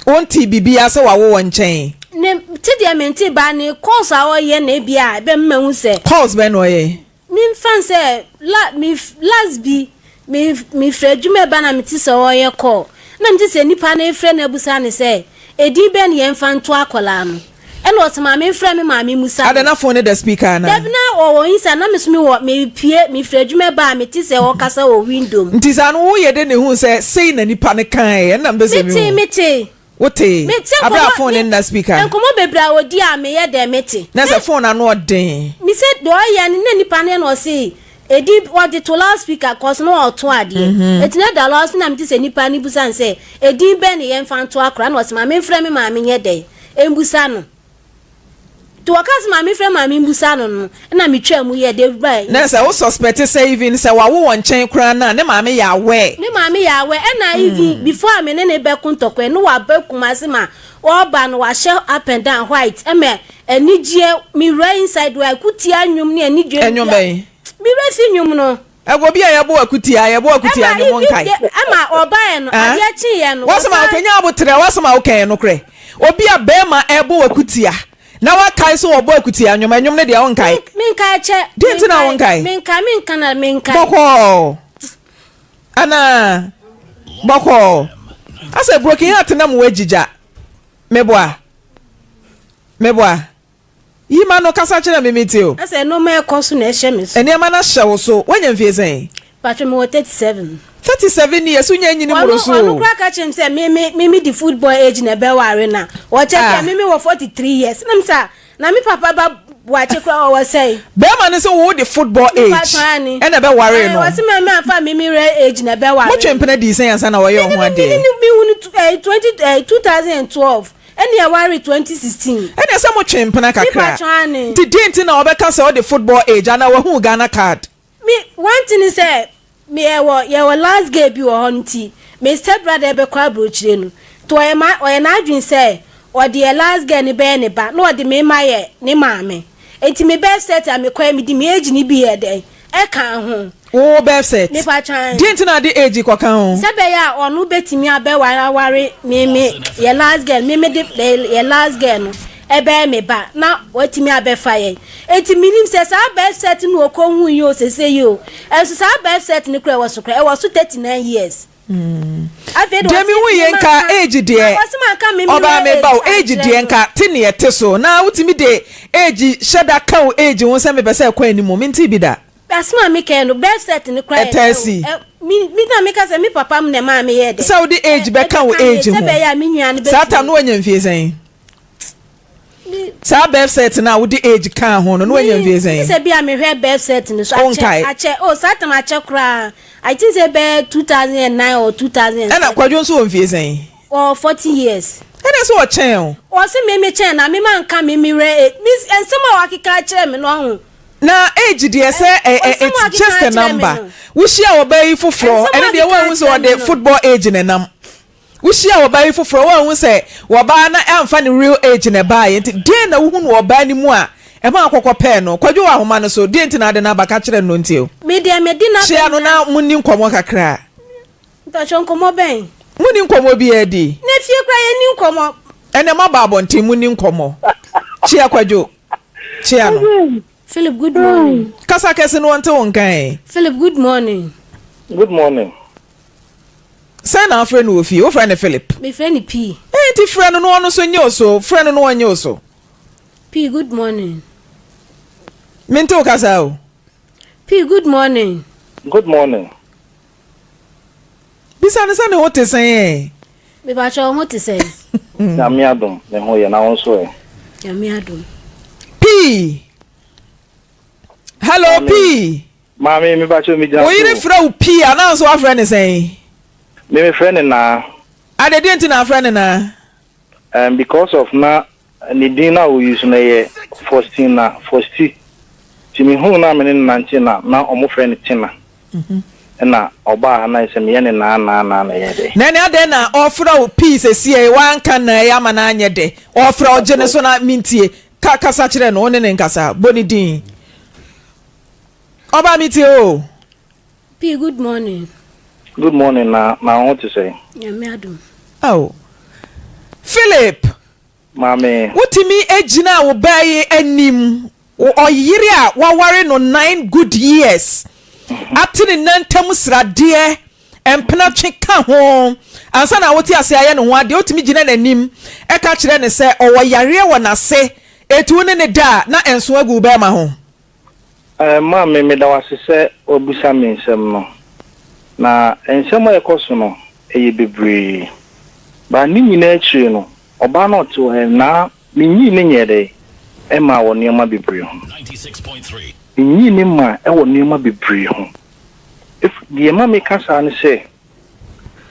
Wontee biribiara sɛ wawo wɔ nkyɛn? Ne, te deɛ mente baa ne calls a ɔyɛ na ebi a ɛbɛma mahu sɛ. Calls bɛn na ɔyɛ? Memfa no sɛ la, me, last bi, me, mefiri adwuma ɛba na mete sɛ ɔreyɛ call. Na mete sɛ nipa no refrɛ no abusa no sɛ, edin bɛn na yɛmfa nto akwadaa no? Ɛna ɔse maame mfrɛ me maame musa Adɛn no. na phone no da speaker anaa? Dabi na ɔwɔ inside na me so me wɔ me pue me firi adwuma ba a me te sɛ ɔkasa wɔ window mu. Nti saa no wo yɛ dɛn na ehuu sɛ sei na nipa no kaeɛ? Ɛno na mepɛ sɛ Me tee mehu. me tee. Wo tee? Me te Aberɛ a nkɔmɔ phone no me nna speaker? nkɔmɔ bebree a ɔdi a me yɛ dɛn me te. Na sɛ phone ano ɔden. Me se deɛ ɔyɛ no na nipa no yɛ na ɔse edin ɔde to loud speaker cause na ɔto adeɛ. Eti na ɛda loud speaker na me te sɛ nipa no busa no sɛ edin bɛn na yɛnfa nto akora na ɔse maame mfrɛ me maame nyɛ dɛn mbusa no. Nti wɔkaa sɛ maame frɛ maame mbusa no no na metwaa mu yɛ de bae. Na sɛ wo suspect sɛ even sɛ wawo wɔ nkyɛn koraa no a ne maame yɛ aware. Ne maame yɛ aware ɛna even before a me ne no bɛko ntɔkwa yi no waba Kumasi ma ɔɔba no wahyɛ up and down white ɛma anigyeɛ me wura inside hɔ a kutia nnwom ne anigyeɛ Ɛnwom bɛn? Me werɛ fi nnwom no. Ɛwɔ bi a yɛbɔ akutia, yɛbɔ akutia Ɛma nnwom even nkae. de ɛma ɔbaeɛ no adeɛ kyeeɛ no W'asɛm a wɔsan. woka nya aboterɛ, w'asɛm a woka yɛ nokorɛ. Obi a bɛɛma ɛɛbɔ w'akutia na w'akae sɛ ɔbɔ akutia nnwom, ɛnwom no deɛ wonkae. Menkae kyɛ. Deɛ nti na wonkae? Menkae, menka na menkae. Bɔkɔɔ anaa? Bɔkɔɔ. Asɛ broken heart na mo agyigya. Meboa. Meboa. Yi ma no kasa kyerɛ me me tie o. Asɛ nnoɔma ɛkɔ so na ɛhyɛ me so. Nneɛma no ahyɛ wo so. Woanya mfie sɛn? Patro mewɔ 37. 37 years wonya nyini mmoro so Ɔno koraa ka kyerɛ me sɛ me me me me di football age na ɛbɛware na ɔkyɛ Ah. kɛ me me wɔ 43 years na me sɛ na me papa ba boakye koraa ɔwɔ sɛn. Bɛrima no sɛ wo de football age ɛna ɛbɛware no. Ɔse me me afa me me rɛ age na ɛbɛware. Motwe mpena dii sɛn ansa na wɔyɛ wo ho adeɛ? Me me hu no 20 2012 ɛne ɛware 2016. Ɛne sɛ motwe mpena kakra. Nti deɛ nti na ɔbɛka sɛ ɔde football age anaa wahu Ghana card? Me one thing ne sɛ me yɛwɔ yɛwɔ last girl bi wɔ hɔ nti me step brother bɛkɔ aburokyire no nti ɔyɛ ma ɔyɛ n'adwene sɛ ɔde yɛ last girl no bɛyɛ ne ba na ɔde me ma yɛ ne maame nti me birth cert a mekɔɛ me de me age no bi yɛ dɛn ɛka ho. Wo birth cert? Mepa kyan. Deɛ nti na ade age kɔka ho? Sɛ bɛyɛ a ɔno bɛtumi abɛware aware me me yɛ last girl me me de yɛ last girl no ɛbɛyɛ me ba na watumi abɛfa yɛn. Enti menim sɛ saa birth cert no ɔkɔ hu yi o sese yi o ɛnso saa birth cert no kora ɛwɔ so kora ɛwɔ so 39 years. Afei de Deɛ ɔse mehu yɛ me nka manka age deɛ ɔse manka me me ɔbaa real me ba o age age ankyerɛ deɛ no. nka te neɛ te so na wotumi de age hyɛ da ka wo age ho sɛ mepɛ sɛ ɛkɔ anim mentee bi da. Asɛm a meka no birth cert no kora yɛ Ɛtaa dɛ si. o ɛ me me na meka sɛ me papa mu na ɛmaa me yɛ dɛ. Sɛ wode age bɛka wo Ɛbɛka me age sɛ ho. bɛyɛ a me nua no Saa bɛtumi. tam no wanya mfie sɛn? Saa birth cert no a wode age kaa ho no na wanya mfie sɛn? Sɛ bi a mehwɛ birth cert no so akyɛ Wonkae. akyɛ oh saa tam akyɛ koraa I think sɛ bɛyɛ 2009 or 2007. Ɛna Kwadwo nso wɔ mfie sɛn? Ɔwɔ 40 years. Ɛna sɛ ɔkyɛn o. Ɔse me me kyɛn na me ma nka me me werɛ e me nsɛm a wakeka akyerɛ me no ɔho. Na age deɛ sɛ ɛ ɛ it's just a number. Wohyia ɔbaa yi foforɔ ɛne deɛ woanhu sɛ ɔde football age na ɛnam. Wohyia ɔbaa yi foforɔ woanhu sɛ wɔbaa na ɛmfa ne real age na ɛbaeɛ nti deɛn na wohu no wɔ ɔbaa no mu a ɛma akɔkɔ pɛɛ no. Kwadwo wɔ ahoma no so deɛn nti na ade no aba ka kyerɛ no nti o. Me deɛ me de n'aba Hyia no na monni nkɔmmɔ kakra. Mpakyɛ nkɔmmɔ bɛn? Monni nkɔmmɔ biara di. Na fie koraa yɛnni nkɔmmɔ. Ɛnɛ moaba abɔnten monni nkɔmmɔ. Kyia Kwadwo. Kyia no. Philip good morning. Kasa kɛse no wɔnte wo nka ɛ. Philip good morning. Good morning. Sɛn na wofrɛ no wɔ fie? Wofrɛ no Philip? Mefrɛ no P. Ɛɛ nti frɛ no na ɔno nso nye wo so. Frɛ no na ɔnye wo so. P good morning. Mente wo kasa o. P good morning. Good morning. Bisa no sɛ ne ho te sɛn ɛ. Mepakyɛ wo ho te sɛn? Nyame adom, me ho yɛ, na wo nso ɛ? Nyame adom. P. Hello Maame. P. Maame, mepakyɛ me gyina Wo yere so. frɛ wo P a na nso wafrɛ ne sɛn? Me mefrɛ ne naa. Ade deɛ nti na afrɛ ne naa? Because of na ne din na oyi so no yɛ Faustina Fausti. Nti mehuu no a me ne no nante na na ɔmo frɛ no Tina. Ɛna ɔbaa ha na ayɛ sɛ meyɛ ne naa naa naa na ɛyɛ dɛ. Na ɛne adɛn na ɔfrɛ wo P sesie wanka naa yi ama no anyɛ dɛ? Ɔfrɛ wo gye ne so na mentie. Ka kasa kyerɛ no, wo ne no nkasa. Bɔ ne din. Ɔbaa metie o. P good morning. Good morning na na wo ho te sɛn? Nyame adom. Oh. Philip. Maame. Wotumi gyina wo baa yi anim, ɔyere a waware no 9 good years, ate ne nan ntam sradeɛ, mpenatwe ka ho, ansa na wote ase ayɛ ne ho adeɛ, wotumi gyina n'anim ɛka kyerɛ ne sɛ ɔwɔ yareɛ wɔ n'ase, eti wo ne ne da a na nso agu wo bɛrima ho. Maame, meda wo ase sɛ woabisa me nsɛm no. Na nsɛm a ɛkɔ so no, ɛyɛ bebree. But ne nyinaa akyire no, ɔbaa no a ɔte hɔ yi, na menyii no nyɛɛ dɛn? Ɛmaa wɔ nneɛma bebree ho. Menyii no maa ɛwɔ nneɛma bebree ho. Ɛf deɛ ɛma meka saa ne sɛ,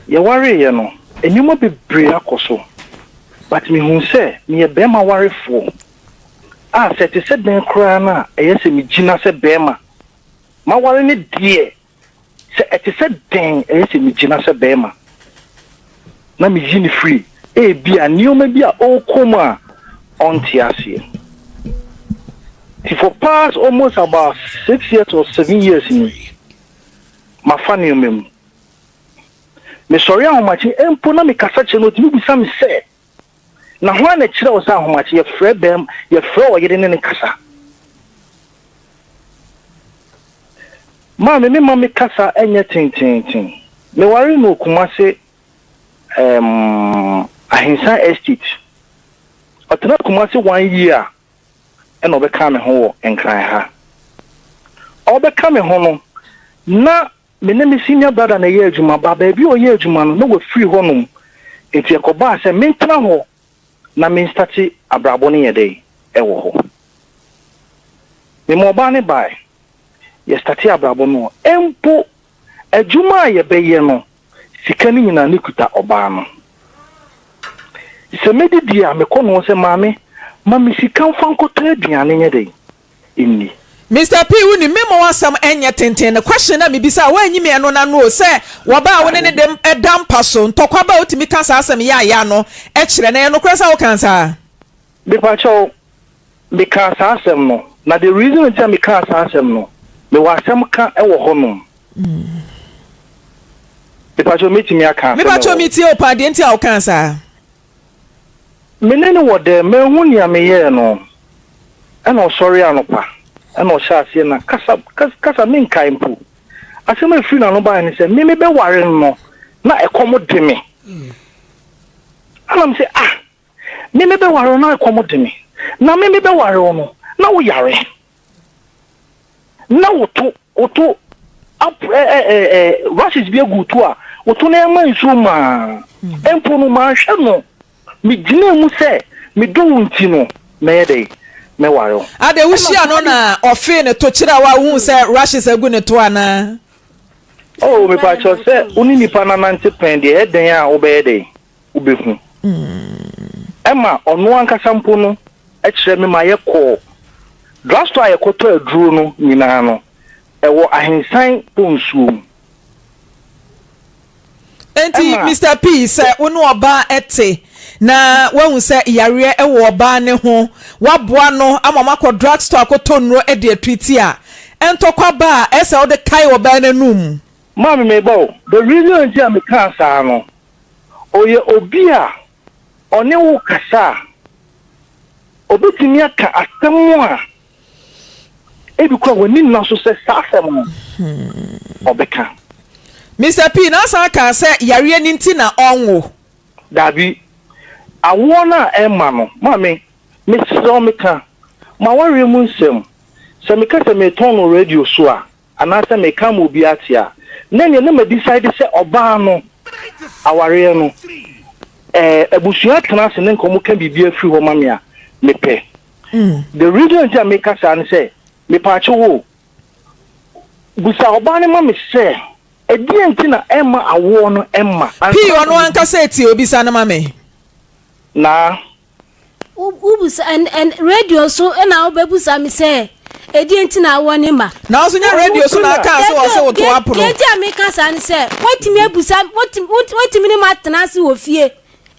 yɛwareeɛ no, nneɛma bebree akɔ so. But mehuu sɛ meyɛ barima warefoɔ a, sɛ ɛte sɛ dɛn koraa no a, ɛyɛ sɛ megyina sɛ barima. Maware no deɛ, sɛ ɛte sɛ dɛn, ɛyɛ sɛ megyina sɛ barima na meyi no firi ebia nneɛma bi a ɔrekɔ mu a ɔnte aseɛ. Nti for past almost about 6 years or 7 years ni, mafa nneɛma mu. Mesɔre ahomakye mpo na mekasa kyerɛ no, ɔtumi bisa me sɛ, na hwan na kyerɛ wo sɛ ahomakye yɛfrɛ bɛm yɛfrɛ ɔyere ne ne kasa? Maame, me ma me kasa nyɛ tententen. Meware no Kumase Ahensan Estate. Ɔtena Kumase one year ɛna ɔbɛka me ho wɔ Nkran ha. Ɔbɛka me ho no na Me ne me senior brother na ɛyɛ adwuma, but baabi a ɔyɛ adwuma no, na wafiri hɔnom. Nti ɛkɔbaa sɛ mentena hɔ na menstate abrabɔ no yɛ dɛn ɛwɔ hɔ. Mema ɔbaa no bae, yɛstate abrabɔ no hɔ. Mpo adwuma a yɛbɛyɛ no, sika no nyinaa na ɛkuta ɔbaa no. Sɛ mɛdidi a, mekɔ ne hɔ sɛ, Maame, ma me sika mfa nkɔtɔ aduane nyɛ dɛn nni. Mister P wonim me ma w'asɛm nyɛ tenten no question na mebisa a woanyi me ɛno no ano o sɛ wɔba a wo ne ne dem da mpa so ntɔkwa ba a wotumi ka saa asɛm yaayaa no kyerɛ no ɛyɛ nokorɛ sɛ wokaa saa? Mepakyɛw mekaa saa asɛm no na the reason nti a mekaa saa asɛm no mewɔ asɛm ka wɔ hɔ nom mepakyɛw mɛtumi aka asɛm Mepakyɛw wɔ. metie wo paa deɛ nti a wokaa saa? Me ne no wɔ dɛm, manhu nea meyɛɛ no. Ɛna ɔsɔree anɔpa, ɛna ɔhyɛɛ aseɛ na kasa, kasa menkae mpo. Asɛm a ɛfiri n'ano baeɛ ne sɛ, me mebɛware no no, na ɛkɔm de me. Ɛna me sɛ, ah, me mebɛware wo na ɛkɔm de me. Na me mebɛware wo no, na woyare. Na woto woto ap ɛ ɛ ɛ ɛ rashes bi agu to a woto no ɛma nsuo maa mpo no manhwɛ no megyinaa mu sɛ medɔ wo nti no mɛyɛ dɛn mɛware wo. Ade wohyia no na ɔfee ne to kyerɛ wo a wohuu sɛ rashes agu ne to anaa? Oh mepakyɛw sɛ wo ne nipa no anante pɛn deɛ ɛyɛ dɛn a wobɛyɛ dɛn wobɛhu. Ɛma ɔno ankasa mpo no kyerɛ me ma yɛkɔɔ drugstore a yɛkɔtɔ aduro no nyinaa no, ɛwɔ Ahensan Bonsuo mu. Enti Ɛma. Mister P, sɛ wo ne ɔbaa te na woahu sɛ yareɛ wɔ ɔbaa no ho, woaboa no ama moakɔ drugstore akɔtɔ nnuro de atreati a, ntɔkwa ba a, ɛsɛ sɛ wode kae ɔbaa no anum. Maame meba o, the reason nti a mekaa saa no, ɔyɛ obi a ɔne wo kasa a, obetumi aka asɛm a ebi koraa w'ani nna so sɛ saa asɛm no ɔbɛka. Mister P, na asan kaa sɛ yareɛ no nti na ɔnwo. Dabi, awoɔ no a ɛmma no, maame, mesrɛ wo meka m'awareɛ mu nsɛm, sɛ meka sɛ meretɔn no radio so a, anaasɛ meka ama obi ate a, na ɛneɛ na ma decide sɛ ɔbaa no awareɛ no eh, abusua tena ase ne nka ɔmo ka biribi afiri hɔ ma me a, mepɛ. The reason nti a meka saa ne sɛ, mepaakyɛw o, busa ɔbaa no ma me sɛ, ɛdeɛn nti na ɛmma awoɔ no mma Pii ansa na ɔno ankasa etie obisa no ma me. Na. Wobusa ɛn ɛn radio so ɛna wobɛbusa me sɛ ɛdeɛ nti na awɔ ne ma. Na nso nyɛ radio so na aka sɛ wɔsɛ woto apono. Deɛ nti a meka saa ne sɛ woatumi abusa woatumi ne ma atena ase wɔ fie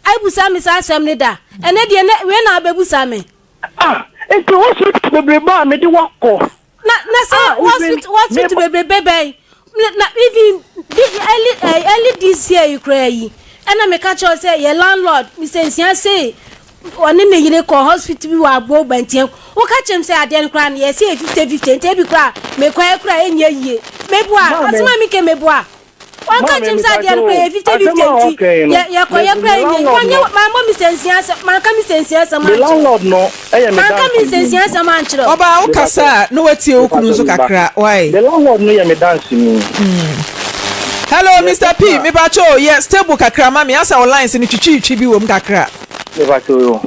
abusa me saa asɛm no da ɛnɛ deɛ wei na wobɛbusa me. Ah, nti hospital bebrebe a mede wakɔ. Na na sɛ Ah, even hospital hospital me bebrebe bɛn na even di early eh, early this year yi koraa yi ɛna meka kyerɛ wo sɛ yɛ landlord Mr. Nsia se ɔne ne yere kɔ hospital bi wɔ Agbo Bantia woka kyerɛ me sɛ adeɛ no koraa no yɛsɛ yɛ 50 50 nti ebi koraa mekɔɛ koraa ɛnyɛ yie meboa Maame, asɛm a meka meboa Wɔnka Maame nkyerɛ me sɛ adeɛ mepakyɛ no koraa o, yɛ 50 asɛm 50 a nti ɔka yi no, yɛ yɛkɔyɛ me koraa me ɛnyɛ landlord wɔnyɛ no, mammɔ me sɛnsia asɛm manka me sɛnsia asɛm me ankyerɛ wo landlord no yɛ me manka me danseni. nsɛnsia asɛm ankyerɛ wo. Ɔbaa wo kasa Mepakyɛ, a na watie wo kunu mepakyɛ nso me ba. kakra why? Me landlord no yɛ me danseni. Hello Mister P, Yɛkɔtena, mepakyɛ o yɛ stable kakra ma me asɛ wo lines no twitwiitwi bi wɔ mu kakra. mepakyɛ o,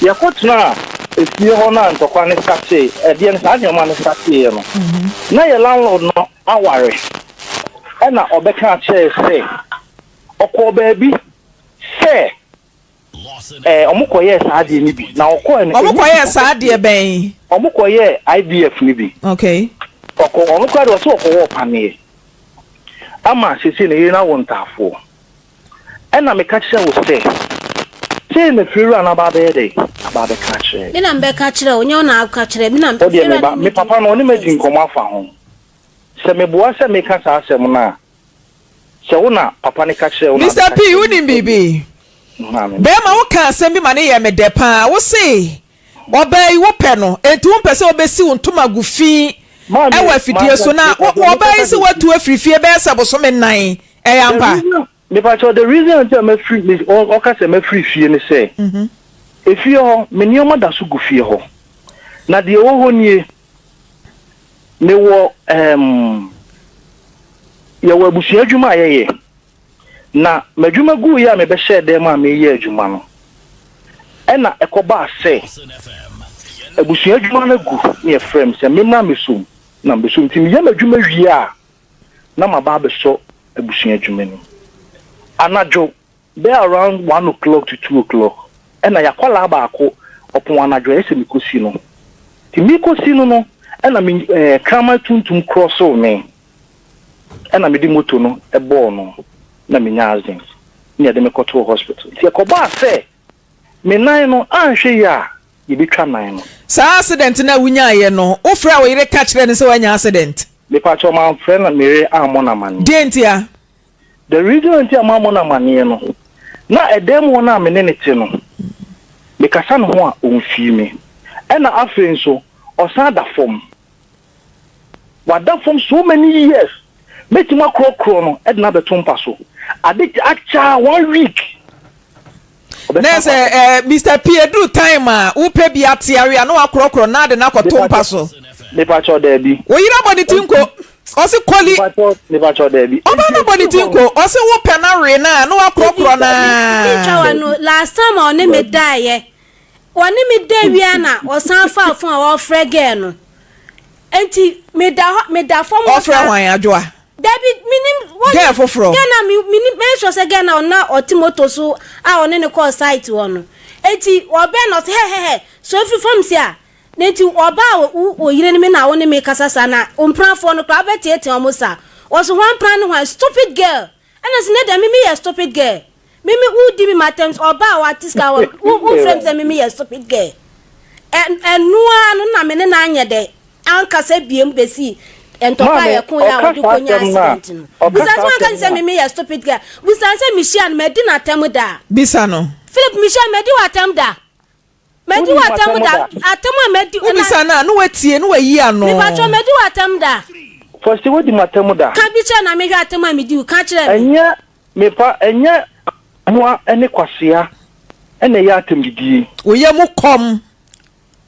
yɛkɔtenaa efie hɔ no a ntɔkwa no startee, ɛdeɛ no saa nneɛma no starteeɛ no, na yɛ landlord no aware. Ɛnna ɔbɛkaa kyerɛɛ sɛ ɔkɔɔ baabi sɛ ɛɛ wɔkɔyɛɛ saa adeɛ no bi. Na ɔkɔɛ no, ɛnyɛ Wɔkɔyɛɛ sika saa adeɛ kɛseɛ. bɛn? Wɔkɔyɛɛ IVF no bi. Okay. Ɔkɔ ɔno koraa deɛ ɔsɛ ɔkɔwɔɔ paneɛ ama seesei ne yere no awo ntaafoɔ. Ɛnna meka kyerɛɛ wo sɛ, 'Sei na fiewura no aba abɛyɛ dɛn? Aba abɛka akyerɛ. Me na mebɛka kyerɛ wo, nyɛ wo na woka kyerɛ me na Wo deɛ, me fiewura ba, no me ne papa no, ɔne me adi first. nkɔmmɔ afa ho. Sɛ meboa sɛ meka saa asɛm no a, sɛ wo na papa no ka kyerɛɛ wo na Mister abɛka P, kyerɛ me wonim biribi? Maame. Bɛrima, wokaa asɛm bi ma no yɛɛ me dɛ paa. Wose, ɔbaa yi wopɛ no, enti wompɛ sɛ ɔbɛsi wo ntomago fi Maame, wɔ afidie so. manka, Na mepakyɛw, ɔbaa yi mekasa se besi. watu afiri fie bɛyɛ sɛ bosome nnan. Ɛyɛ The ampa? reason, mepakyɛw, the reason nti a mafiri, me, ɔka sɛ mafiri fie ne sɛ, efie hɔ, me nneɛma da so gu fie hɔ. Na deɛ ɛwɔ hɔ nie, Mewɔ ɛɛm. Yɛwɔ abusua adwuma a yɛyɛ. Na m'adwuma guiɛ a mebɛhyɛɛ dan mu a mereyɛ adwuma no, ɛna ɛkɔbaa sɛ abusua adwuma no agu na yɛfrɛɛ me sɛ memmra mmɛsɔ mu. Na mebɛsɔ mu. Nti meyɛ m'adwuma wie a, na maba abɛsɔ abusua adwuma no mu. Anadwo bɛyɛ around one o'clock to 2 o'clock, ɛna y'akwadaa baako ɔpɔn anadwo ɛyɛ sɛ mekɔsi no. Nti mekɔsi no no, ɛna me kraman tuntum cross me. Ɛna mede moto no bɔɔ no na menya accident na yɛde me kɔtoo hospital. Nti ɛkɔbaa sɛ me nan no anhwɛ yie a yɛbɛtwa nan no. Saa accident no a wonyaeɛ no, wofrɛɛ wo yere ka kyerɛɛ no sɛ woanya accident? Mepakyɛw mamfrɛ no, me yere ammɔ no amaneɛ. Deɛ ntia? The reason nti a mammɔ no amaneɛ no, na ɛdan mu hɔ no a me ne no te no, mekasa ne ho a ɔmfii me. Ɛna afei nso ɔsan da fam. Wada fam so many years. Mɛtumi akorɔkorɔ no de no abɛto mpa so. Ade akyɛ a one week. Na sɛ eh, Mr. P eduru time a wopɛ bi ate awe a na wakorɔkorɔ na ade no akɔto mpa so. Mepakyɛw daabi. Wo yere abɔ ne ti nko. Ɔse kɔli. Mepakyɛw daabi. Ɔbaa no abɔ ne ti nko. Ɔse wopɛ no awe no a na wakorɔkorɔ no a. Metwa wa no last time a ɔne me daeɛ. Ɔne me da wie a na ɔsan fa phone a ɔfrɛ girl no. Enti meda hɔ meda fam hɔ Ɔfrɛ saa. hwan Adwoa? Dabi menim wɔn Girl foforɔ. girl na me menim mɛyɛ sure sɛ girl na ɔna ɔte moto so a ɔne ne kɔɔ site hɔ no. Enti ɔbɛn na ɔsɛ hɛhɛhɛ so efiri fam si a na enti ɔbaa a wo wo yere ne me na wo ne me kasa saa na mprafoɔ no koraa wobɛteatea wɔn saa. Ɔso hwan mpra ne hwan stupid girl. Ɛna sɛ ne deɛ me meyɛ stupid girl. Me me wo di me matam ɔbaa a wate sika wɔ wo wo frɛ me sɛ me meyɛ stupid girl. Ɛ ɛnoa no na me ne no anyɛ dɛ ankasa biem besi ntɔkwa a Maame, yɛko yɛ a ɔka ɔde saa kɔnya asɛm no a, accident no. ɔka Bisa saa sɛ wanka asɛm ne sɛ no me a. meyɛ stupid girl. Bisa sɛ mehyia no madi n'atɛm da. Bisa no. Philip mehyia no madi w'atɛm da. Madi Wonni w'atɛm m'atɛm da. da. Atɛm a madi na. Wobisa no a, na watie, na wayi ano. Mepakyɛw madi w'atɛm da. First wadi m'atɛm da. Ka bi kyerɛ na mehwɛ atɛm a medi wo, ka kyerɛ me. Ɛnyɛ me pa, ɛnyɛ mmoa ne kwasea na ɛyɛ atɛmdidie. Wo yam kɔm.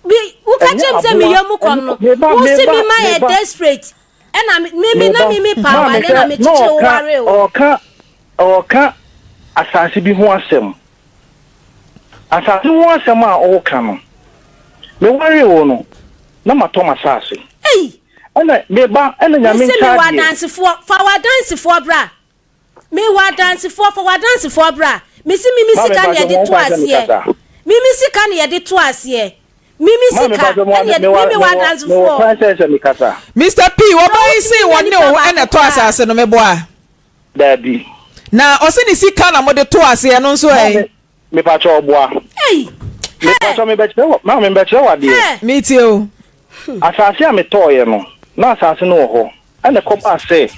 Bi, woka Ɛnyɛ kyerɛ me sɛ me aboa yam kɔm ne no, me ba, wo me se ba, me ma me yɛ ba. desperate. Ɛna me, me, me Me na ba, me me pa maame awale na hwɛ, me na kyekyere wo ɔka, waree wo. ɔka, ɔka asase bi ho asɛm. Asase ho asɛm a ɔreka no, mewaree wo no, na matɔ m'asase. Ei! Ɛna me ba, ɛna Nyame Mese nkyɛ mewɔ adeɛ. adansefoɔ, fa w'adansefoɔ bra. Mewɔ adansefoɔ, fa w'adansefoɔ bra. Mese mimi Maame sika na mpakyɛ yɛde mo to kwan sɛ aseɛ. mekasa. Mimi sika na yɛde to aseɛ. Mimi Maame sika mpakyɛ mo ɛna yɛde, mewɔ mimi wɔ mewɔ mewɔ adansefoɔ. kwan sɛ sɛ mekasa. Mister P, Na ɔbaa yi wotumi se nya wɔne nipa wo baako na ɛtɔ koraa. asase no, meboa? Daabi. Na ɔse ne sika na mode to aseɛ, ɛno nso ɛ? Maame mepakyɛ ɔboa. Ei! Hɛ! Mepakyɛ mebɛkyerɛ wo, maame mebɛkyerɛ wo adeɛ. Hɛ! Metie o. Asase a metɔeɛ no, na asase no wɔ hɔ. Ɛnna ɛkɔbaa sɛ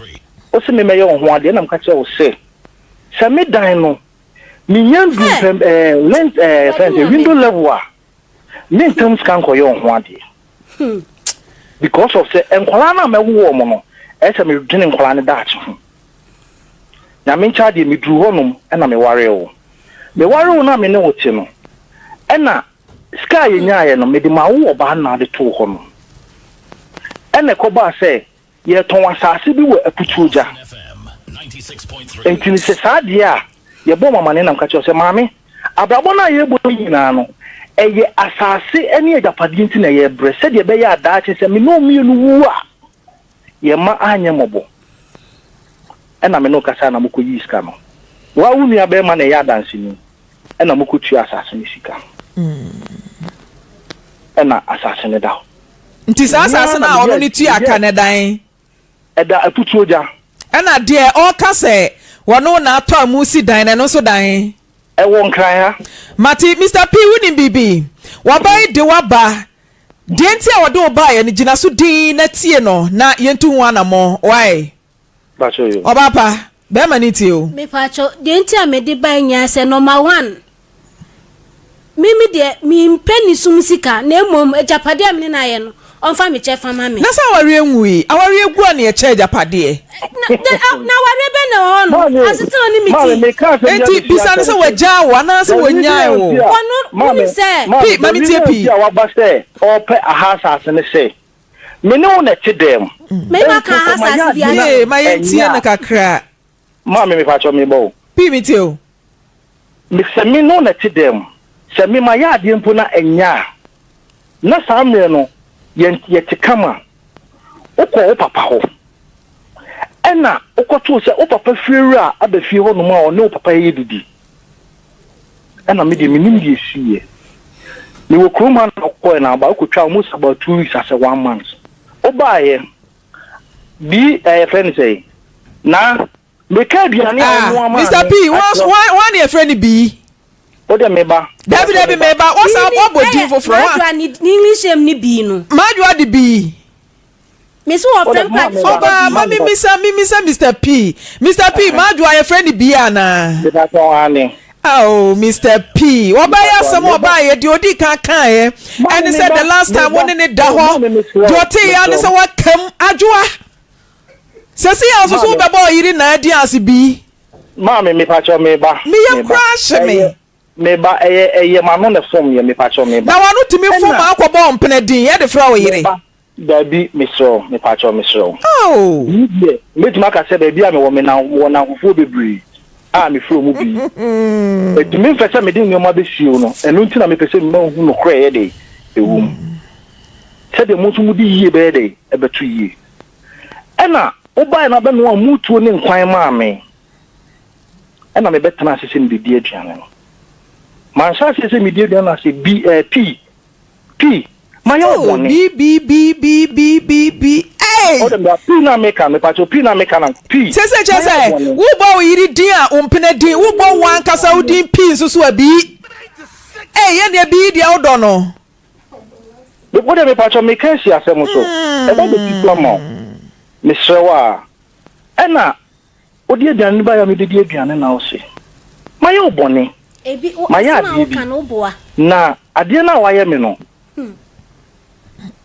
wose memmɛyɛ wo ho adeɛ, ɛnna meka kyerɛɛ wo sɛ, sɛ me dan no, mennya nnuru Hɛ! mpɛm ɛɛ lent ɛɛ Awurade fɛn sɛ Nyame. window level a, mentam sika nkɔyɛ wo ho adeɛ. Because of sɛ nkwadaa no a mɛwo wɔn no, ɛyɛ sɛ medwene nkwadaa no daakye ho. Nyame nkyɛ adeɛ, meduru hɔnom ɛnna mewaree wo. Mewaree wo no a me ne wo te no, ɛnna Sika a yɛnyaeɛ no, mede maa wo ɔbaa no na wode too hɔ no. Ɛnna ɛkɔbaa sɛ yɛretɔn asase bi wɔ Aputuogya. Enti no sɛ saa deɛ a, yɛbɔɔ mo amanneɛ na meka kyerɛɛ wo sɛ, 'Maame, abrabɔ no a yɛrebɔ yi nyinaa no, ɛyɛ asase ne agyapadeɛ nti na yɛrebrɛ, sɛdeɛ ɛbɛyɛ a daakye sɛ me ne wo mmienu wu a, yɛn mma anyɛ mmɔbɔ. Ɛnna me ne wo kasaeɛ na mokɔyii sika no. Wo ara wo nuabarima na ɛyɛ adanseni. Ɛna mokɔtua asase no sika. Ɛna asase no da hɔ. Nti saa asase no a ɔno ne tua ka no ɛdan? Ɛda Aputuo gya. Ɛna deɛ ɔka sɛ wɔne na atɔ a mosi dan no ɛno nso dan? Ɛwɔ Nkran ha. Mate, Mister P wonim biribi? Waba yi de waba. Deɛ nti a ɔde wo baeɛ no gyina so dinn na tie no na yɛntu ho anammɔn. Wai? Ɔbaa pa, bɛɛma no tie o. Mepakyɛw, deɛ nti a mede bae nyinaa sɛ number one, me me deɛ mempɛ ne sum sika na mmom agyapadeɛ a me ne no ayɛ no, ɔmfa me kyɛfa ma me. Na sɛ awareɛ nwui, awareɛ gu a na yɛkyɛ agyapadeɛ. Na, de, a, na awareɛ bɛn na ɛwɔ hɔ no? Asetena ne me ti. Enti bisa no sɛ wagyaa wo anaasɛ wɔnnyae wo. Ɔno, wonim sɛ. Pii, ma mentie pii. The reason nti a waba sɛ ɔrepɛ aha asase ne sɛ. Me ne wo na ɛte dɛm. Me ma ka ha asase bi ase. Ee, ma yɛntie no kakra. Maame, mepakyɛw mebɔ wo. Pii metie o. Me sɛ me ne wo na ɛte dɛm. Sɛ me mayɛ adeɛ mpo na ɛnyɛ a, na saa mmerɛ no yɛn yɛte kama. Wokɔɔ wo papa hɔ, ɛna wokɔtoo sɛ wo papa fiewura aba fie hɔnom a ɔne wo papa yɛ didi. Ɛna me deɛ menim deɛ ɛsiiɛ. Mewɔ kurom ha na wokɔɛ na aba wokɔtwa almost about 2 weeks asɛ one month. Wobaeɛ bi ɛyɛ frɛ no sɛ na meka aduane a Ah, wonoa maa Mr. me P, wɔn akyerɛ wɔn na yɛfrɛ no bii. wo deɛ meba. Dabi dabi meba, wɔsan wɔbɔ din foforɔ. Wɔn Madwoa ne ne English name ne bii no. Madwoa de bii. Me so wɔfrɛ mpa gye sɛ ɔbɔ Ɔbaa ma bii. mi misa mi misa Mr. P. Mr. P, Madwoa yɛfrɛ no bii anaa? Mepa kyɛw aane. Oh, Mr. P, ɔbaa yɛ asɛm ɔbaa yɛ deɛ odi kan kan yɛ ɛne sɛ the last time wo ne ne da hɔ deɛ ɔte yɛ ne sɛ wakam adwoa. Sɛsi yɛ nso so wobɛbɔ ɔyere na adi ase bii. Maame mepakyɛw meba. Me yam koraa hye me. Meba ɛyɛ ɛyɛ m'ano na ɛfom yɛ mepakyɛw meba. Na w'ano tumi fom ma akɔbɔ mpena din ɛde frɛ wo yere. Meba dabi mesrɛ wo mepakyɛw mesrɛ wo. Oh. Bii deɛ mɛtumi aka sɛ baabi a mewɔ me na mewɔ nnamfofoɔ bebree a mefrɛ wɔn bii. Enti memfɛ sɛ mede nneɛma bɛsie wo no ɛno nti na mepɛ sɛ mema wohu nokorɛ ɛyɛ dɛn ɛwɔ mu. Sɛdeɛ mo nso mode yie bɛyɛ dɛn ɛbɛto yie. Ɛna wobaeɛ na wobɛnoaa mutuo ne nkwan maa me. Ɛna mebɛtenaa ase sɛ mebɛdi aduane no. Manhyɛ aseɛ sɛ medi aduane no ase bi ɛɛ pii pii mayɛ wo Still bɔne. bi bi bi bi bi bi bi ei. Ɔde mbra pii na meka mepakyɛw pii na meka na pii Sese kyerɛ mayɛ sɛ wo bɔne. wobɔ wo yere din a wo mpena din wobɔ wo ankasa wo din pii nso so a bii ei ɛneɛ bii deɛ wodɔ no. Me wo deɛ mepakyɛw meka asi asɛm so ɛba bɛsi so ama wo mesrɛ wo a ɛna wode aduane no baeɛ a mebɛdi aduane na wose mayɛ wo bɔne Ebi wo mayɛ asɛm a adeɛ woka bi no woboa. na adeɛ no a wayɛ me no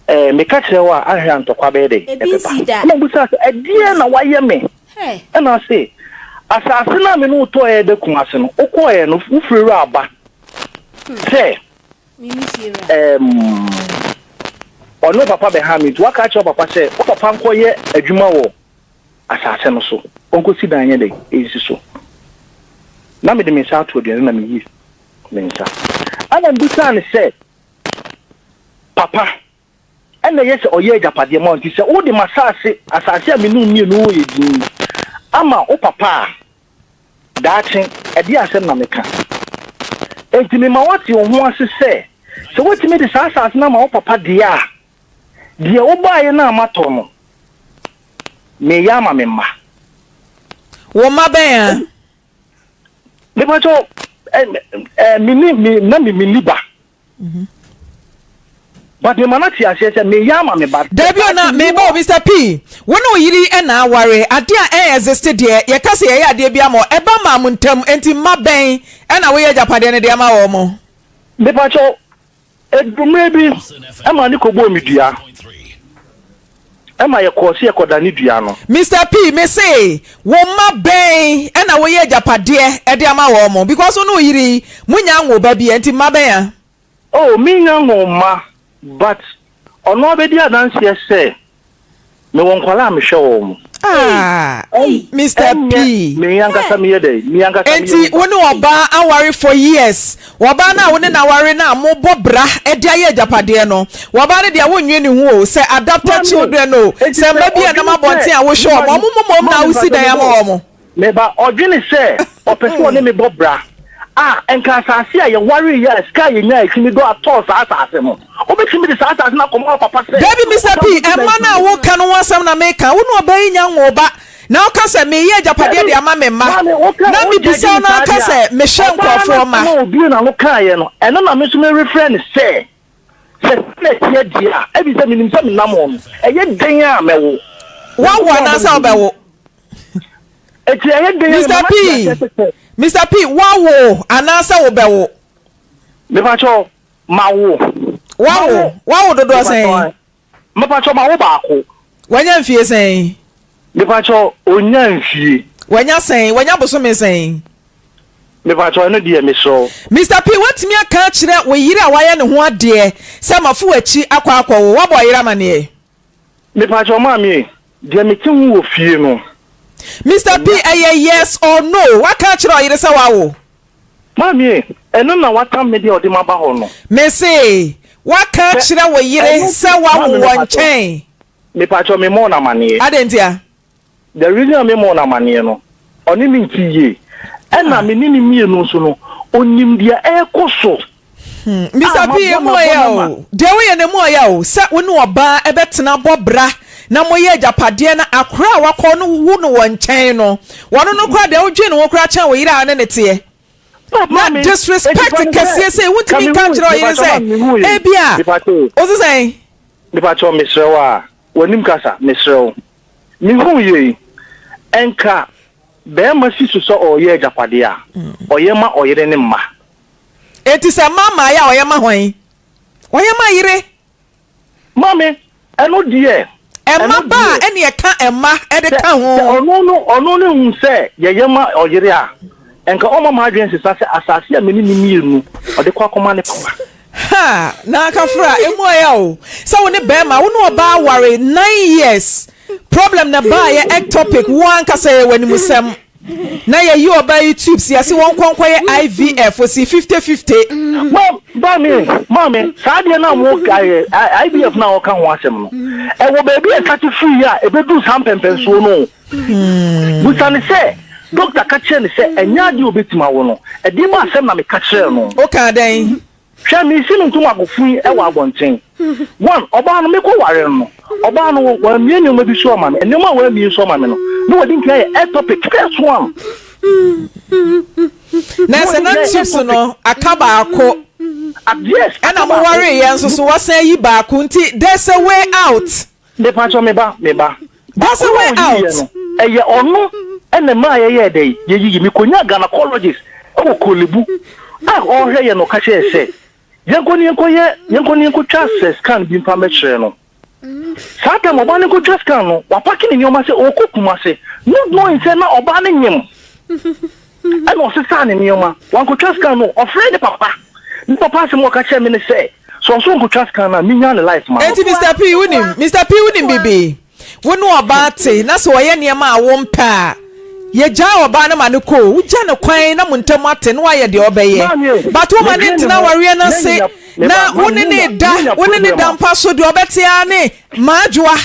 ɛɛ meka kyerɛ wo a ahwɛ a ntɔkwa bɛyɛ dɛ Ebi ɛbɛba nsi da. ɛna obisaa sɛ ɛdeɛn na wayɛ me Hɛ. ɛna ɔse asase no a me ne wo tɔeɛ da Kumase no wokɔeɛ no wo firi wura aba sɛ Ɛɛm, ɔne wo papa bɛha me nti, woaka akyerɛ wo papa sɛ wo papa nkɔyɛ adwuma wɔ asase no so, ɔnkɔsi dan nyɛ dɛn nsi so. Na mede me nsa ato aduane na meyi me nsa. Ɛna mebisaa no sɛ, Papa, ɛna ɛyɛ sɛ ɔyɛ agyapadeɛ ma wo nti sɛ wode m'asase, asase a me ne wo mmienu wɔ yɛ din ama wo papa a, Daakye, ɛdeɛn asɛm na meka? Enti mema woate wo ho ase sɛ, sɛ woatumi de saa asase no ama wo papa deɛ a, deɛ wobaeɛ no a matɔ no, mereyɛ ama me mma. Wo mma bɛn a? Mepakyɛw, ɛ, ɛ, menni, me, na me, menni ba. But mema no te aseɛ sɛ meyɛ ama me ba. Dabi o na meba o Mister P wo ne wo yere na aware adeɛ a ɛn exist deɛ yɛka sɛ yɛyɛ adeɛ bi ama wo ɛba maa mo ntam enti mma bɛn ɛna woyɛ agyapadeɛ no de ama wɔn. Mepakyɛw ɛduru mmerɛ bi ɛma ne kɔbɔɔ me dua ɛma yɛkɔɔ sɛ yɛkɔdane dua no. Mister P mese wo mma bɛn ɛna woyɛ agyapadeɛ de ama wɔn because wo ne wo yere yi mo nnya nwoo ba biara nti mma bɛn a. Oh mennya nwoo mma but ɔno ara bɛdi adanseɛ sɛ mewɔ nkwadaa a mehwɛ wɔn. Ah Mister Ɛnyɛ P. me ankasa meyɛ dɛn me ankasa meyɛ Enti me ba. wo ne ɔbaa aware for years Ɔbaa no a wo ne no aware no a mobɔ bra de ayɛ agyapadeɛ no, ɔbaa no deɛ wonnwene ne ho o, sɛ adopted Maame, children o, enti sɛ sɛ mma bi a ɛnam ɔdwene sɛ abɔnten a wohwɛ wɔn, maame, wɔn mmom na maame wosi mpakyɛ dan ama mebɔ o, wɔn. Me ba, ɔdwene sɛ ɔpɛ sɛ ɔne me bɔ bra a, nka asase a yɛwareeɛ a sika a yɛnyaeɛ tumi dɔ atɔɔ saa asase no. Wobɛtumi de saa asase no akɔma wo papa sɛ Dabi, Mister ɔmfa P, nkɔsi dan mma nsi no a so. woreka no ho asɛm na meka. Wo ne ɔbaa yi nnya nwoo ba, na woka sɛ, 'Mereyɛ agyapadeɛ Dabi, de ama me mma, maame, woka, na wo mebisa judge wo me na saa woka deɛ a, sɛ, 'Mehwɛ ɔbaa no nkurɔfoɔ mma. asɛm a ɔbue n'ano kaeɛ no, ɛno na me nso merefrɛ no sɛ, sɛ saa na ɛteɛ deɛ a, ɛfiri sɛ menim sɛ menam hɔ no, ɛyɛ dɛn a mɛwo? Woawo Nyankopɔn abɔ me anaasɛ din. wobɛwo? Enti ɛyɛ dɛn a Mister mema P, te aseɛ sɛ sɛ. Mister P, woawo anaasɛ wobɛwo? Mepakyɛw, mawo. Woawo? Mawo. Woawo dodoɔ Mepakyɛw, sɛn? mepakyɛw, mawo baako. Wanya mfie sɛn? Mepakyɛw, onnya mfie. Wanya sɛn? Wanya bosome sɛn? Mepakyɛw, ɛno deɛ mesrɛ wo. Mister P, woatumi aka akyerɛ wo yere a wayɛ ne ho adeɛ sɛ mafo w'akyi akɔ akɔwo? Woabɔ ɔyere amaneɛ? Mepakyɛw maame ei, deɛ mete ho wɔ fie no. Mister P, ɛyɛ yes or no? Woaka akyerɛ ɔyere sɛ woawo? Maame ei, ɛno na watam me deɛ ɔde maba hɔ no. Mese, woaka Sɛ akyerɛ wo yere ɛno sɛ nti, woawo maame wɔ mepakyɛw, nkyɛn? mepakyɛw memmɔɔ no amaneɛ. Adɛn ntia? The reason a memmɔɔ no amaneɛ no, ɔne me nte yie. Ɛna me ne no mmienu nso no, ɔnim deɛ ɛrekɔ so. Mister A P, mabɔ emu mabɔ ɔya nama. o. Deɛ woyɛ no emu ɔya o. Sɛ wo ne ɔbaa bɛtena abɔ bra na moyɛ agyapadeɛ na akora a wakɔ no wo no wɔ nkyɛn no, wɔno no koraa deɛ wodwen ne ho koraa kyɛn wo yere a ɔne no teɛ. Na Na maame, disrespect eti fa no sɛ, kɛseɛ sei, ka wontumi nka mehu, nkyerɛ ɔyere mepakyɛ sɛ maame mehu yei, ebia, mepakyɛ o, ɔse sɛn? mepakyɛ mesrɛ wo a, w'anim kasa, mesrɛ wo. Mehuu yei, nka barima si so sɛ ɔreyɛ agyapadeɛ a, ɔyɛ ma ɔyere ne mma. Enti sɛ mma mmaeɛ a ɔyɛ ma hwan? Ɔyɛ ma yere. Maame, ɛno deɛ, Ɛmma ɛno ba a deɛ, ɛne ɛka mma de sɛ, ka sɛ ho. ɔno no, ɔno no hu sɛ yɛyɛ ma ɔyere a, nka ɔmma m'adwene nsesa sɛ asase a me ne no mmienu, ɔde kɔ akɔma ne papa. Ha! Na Kafra, emu ɔya o. Sɛ wo ne bɛɛma, wo ne ɔbaa aware nine years, problem na ɛbaayɛ, ectopic, wo ankasa ɛyɛ w'animusɛm. Na yɛyi ɔbaa yi tubes, yɛse wɔnkɔ nkɔyɛ IVF, ɔsi fifte fifte. Ma, maame, maame, saa adeɛ no a mo, ɛɛ, IVF no a wɔka ho asɛm no, ɛwɔ baabi a ɛsate firi a ɛbɛduru saa mpɛmpɛnsoɔ no o. Bisa no sɛ, dɔkta ka kyerɛɛ no sɛ ɛnyɛ adeɛ a ɔbɛtumi awo no, ɛdeɛn mu asɛm na meka kyerɛɛ no? Wokaa dɛn? Hwɛ, meresi me ntomago fi wɔ abɔnten. One, ɔbaa no, mekɔware no no, ɔbaa no, wammue nneɛma bi so ama me. Nneɛma a wammue so ama me no, na wadi nkan ayɛ ectopic, first one. Na sɛ na tubes no aka baako. Yes, Ɛna mo wareeɛ nso so wasan ayi baako nti there's a way out. Mepakyɛw me ba, me ba. That's a Baako way a ɔyiiɛ out. no, ɛyɛ ɔno na ɛmaa yɛyɛɛ dɛn? Yɛyiyi. Mekonyaa gynecologist wɔ Korle-Bu a ɔrehwɛ yɛn na ɔka kyerɛɛ yɛn sɛ yɛnkɔ na yɛnkɔyɛ, yɛnkɔ na yɛnkɔtwa sɛ scan bi mfa mmɛkyerɛ no. Saa time ɔbaa no nkɔtwa scan no, wapake ne nneɛma sɛ ɔrekɔ Kumase, not knowing sɛ na ɔbaa no nyem. Ɛna ɔsesaa ne nneɛma. Wankɔtwa scan no, ɔfrɛɛ ne papa. Ne papa asɛm a ɔka kyerɛɛ me ne sɛ, sɛ ɔso nkɔtwa scan no a, menyaa ne life ma no. Enti Mister P, wonim, Mister P, wonim biribi? Wo ne ɔbaa te, na sɛ ɔyɛ nneɛma a wompɛ a, yɛgyaa ɔbaa no ma no kɔ o. Wogya no kwan na mo ntam ate na wayɛ deɛ ɔbɛyɛ. Maame, But woma no medwene ne ntena ho, awareɛ no ase manya, me na ba, wo maame, ne no menya, reda, menya wo ne no problem da a. mpa so, deɛ ɔbɛte ara ne M'adwoa,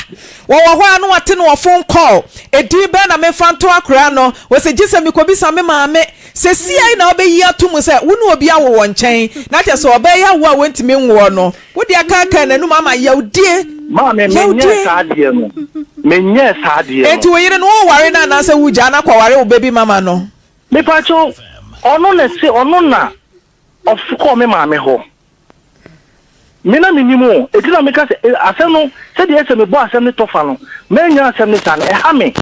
wɔwɔ hɔ a na wɔate no wɔ phone call. Edin bɛn na memfa nto akwadaa no? Ose gye sɛ mekɔbisa me maame. Sesiei na wobɛyi ato mu sɛ wo ne obi awo wɔ nkyɛn, na kyerɛ sɛ ɔbaa yi awo a wɔntumi nwoɔ no, wode akaakaa n'anum ama yawdie, Maame, menyɛɛ yawdie. saa adeɛ no. Menyɛɛ saa adeɛ Enti no. wo yere no, woreware no anaasɛ woregyaa no akɔware wo baby mama no? Mepakyɛw, ɔno na ɛse ɔno na ɔkɔɔ me maame hɔ. Me na mennim o, enti na meka sɛ, eh, asɛm no, sɛdeɛ ɛsɛ mebɔ asɛm no tɔfa no, mannya asɛm no saa no, ɛha me.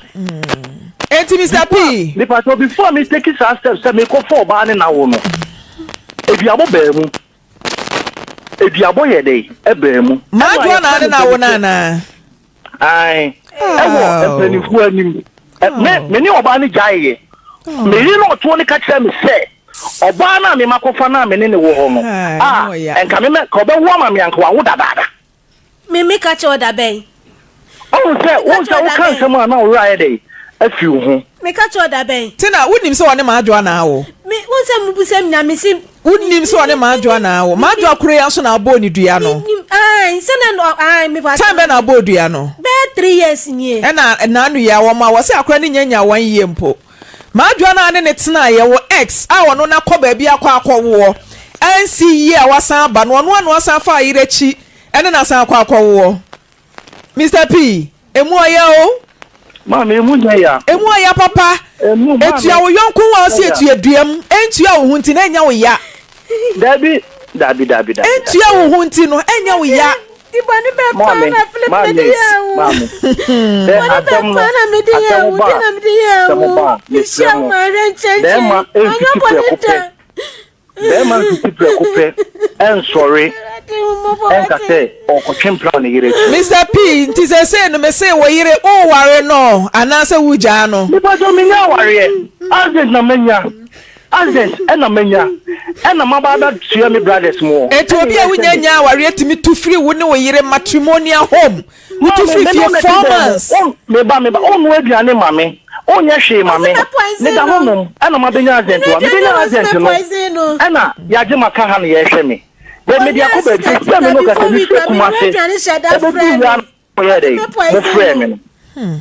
Enti Mister P. Mepakyɛw, before me take saa step sɛ mekɔfa ɔbaa ne n'awo no, aduabɔ baa mu. Aduabɔ yɛ dɛn? Ɛbaa mu. Ɛma M'adwoa na yɛfrɛ ade no n'awo no mpanyinfoɔ. anaa? Ae, ɛwɔ mpanimfoɔ anim. Me, me ne ɔbaa no gyaeeɛ. Me yere no ɔtoɔ no ka kyerɛɛ me sɛ, ɔbaa no a me makɔfa no a me ne no wɔ hɔ no, a, nka me mɛ, ka ɔbɛwo ama me a, nka wawo dadaada. Me, me ka kyerɛ wo da bɛn? Ɔhu sɛ, wohu sɛ woka nsɛm a na wo werɛ ayɛ dɛn afi wo ho. Me ka kyerɛ wo da bɛn? Tina, wonim sɛ ɔne m'adwoa na awo? Me, wohu sɛ mobisa me na mese. Wonim sɛ ɔne m'adwoa na awo? M'adwoa koro yi ara nso na abɔɔ ne dua no. Menim, ae, sɛ na, ae, me Time bɛn na abɔɔ dua no? Bɛyɛ 3 years nie. Ɛna naanu yi a wɔn a wɔsɛ akora no nya nya one year mpo. M'adwoa no a ne ne tenaeɛ, wo ex a ɔno no akɔ baabi akɔ akɔwoɔ, ansi yie a wasan aba no, ɔno ara na wasan afa ayere akyi ɛne no asan akɔ akɔwoɔ. Mister P, emu ɔya o. Maame, emu nyɛ ya. Emu ɔya papa. Emu, maame. Etua wo yɔnko ho a ɔsi etua dua mu. Entua wo ho nti na ɛnyɛ wo ya. Dabi, dabi, dabi, dabi. Entua wo ho nti no ɛnyɛ wo ya. Ti bɔne bɛ paa Maame, na Philip maame, mede yɛ wo. maame. Sɛ Bɔne bɛ asɛm no, paa na mede yɛ asɛm wo. ba Deɛ a, na mede yɛ asɛm wo. ba a, mesrɛ Mehyia wo mo. ma ahwɛ nkyɛnkyɛn. Bɛrima Manyɛ mfiti bɔne prɛko da. pɛ. Bɛrima mfiti prɛko pɛ ɛnsɔre ɛnka sɛ ɔrekɔtwe mpena wɔ ne yere akyi. Mister P, nti seesei no mese wo yere woreware no anaasɛ wogyaa no? Mepakyɛw mennya awareɛ, accident na manya. Accident ɛna manya ɛna maba abɛsoɛ me brothers mo. Enti Ɛne obi a yɛhwɛ wonya me. nyaa awareɛ tumi tu firi wo ne wo yere matrimonial home, wotu Maame firi me ne fie wo na four ɛte dan mu, months. wo meba meba wonnoa aduane ma me, wonyɛ hwee ma Ɔse me, mɛ poison meda no. hɔ nom ɛna mabɛnya accident Mene wa, aduane mebɛnya na ɔse accident mɛ no poison no. ɛna yɛagye maka ha na yɛhwɛ me. Dɛ mede Ɔnya akɔ baabi accident seesei a me na ne wo kasa before yi week mefiri na menoa Kumase aduane hyɛ da ɛbɛduru frɛ wia no. no moyɛɛ Ɔse dɛn mɛ poison mofrɛɛ me no. no.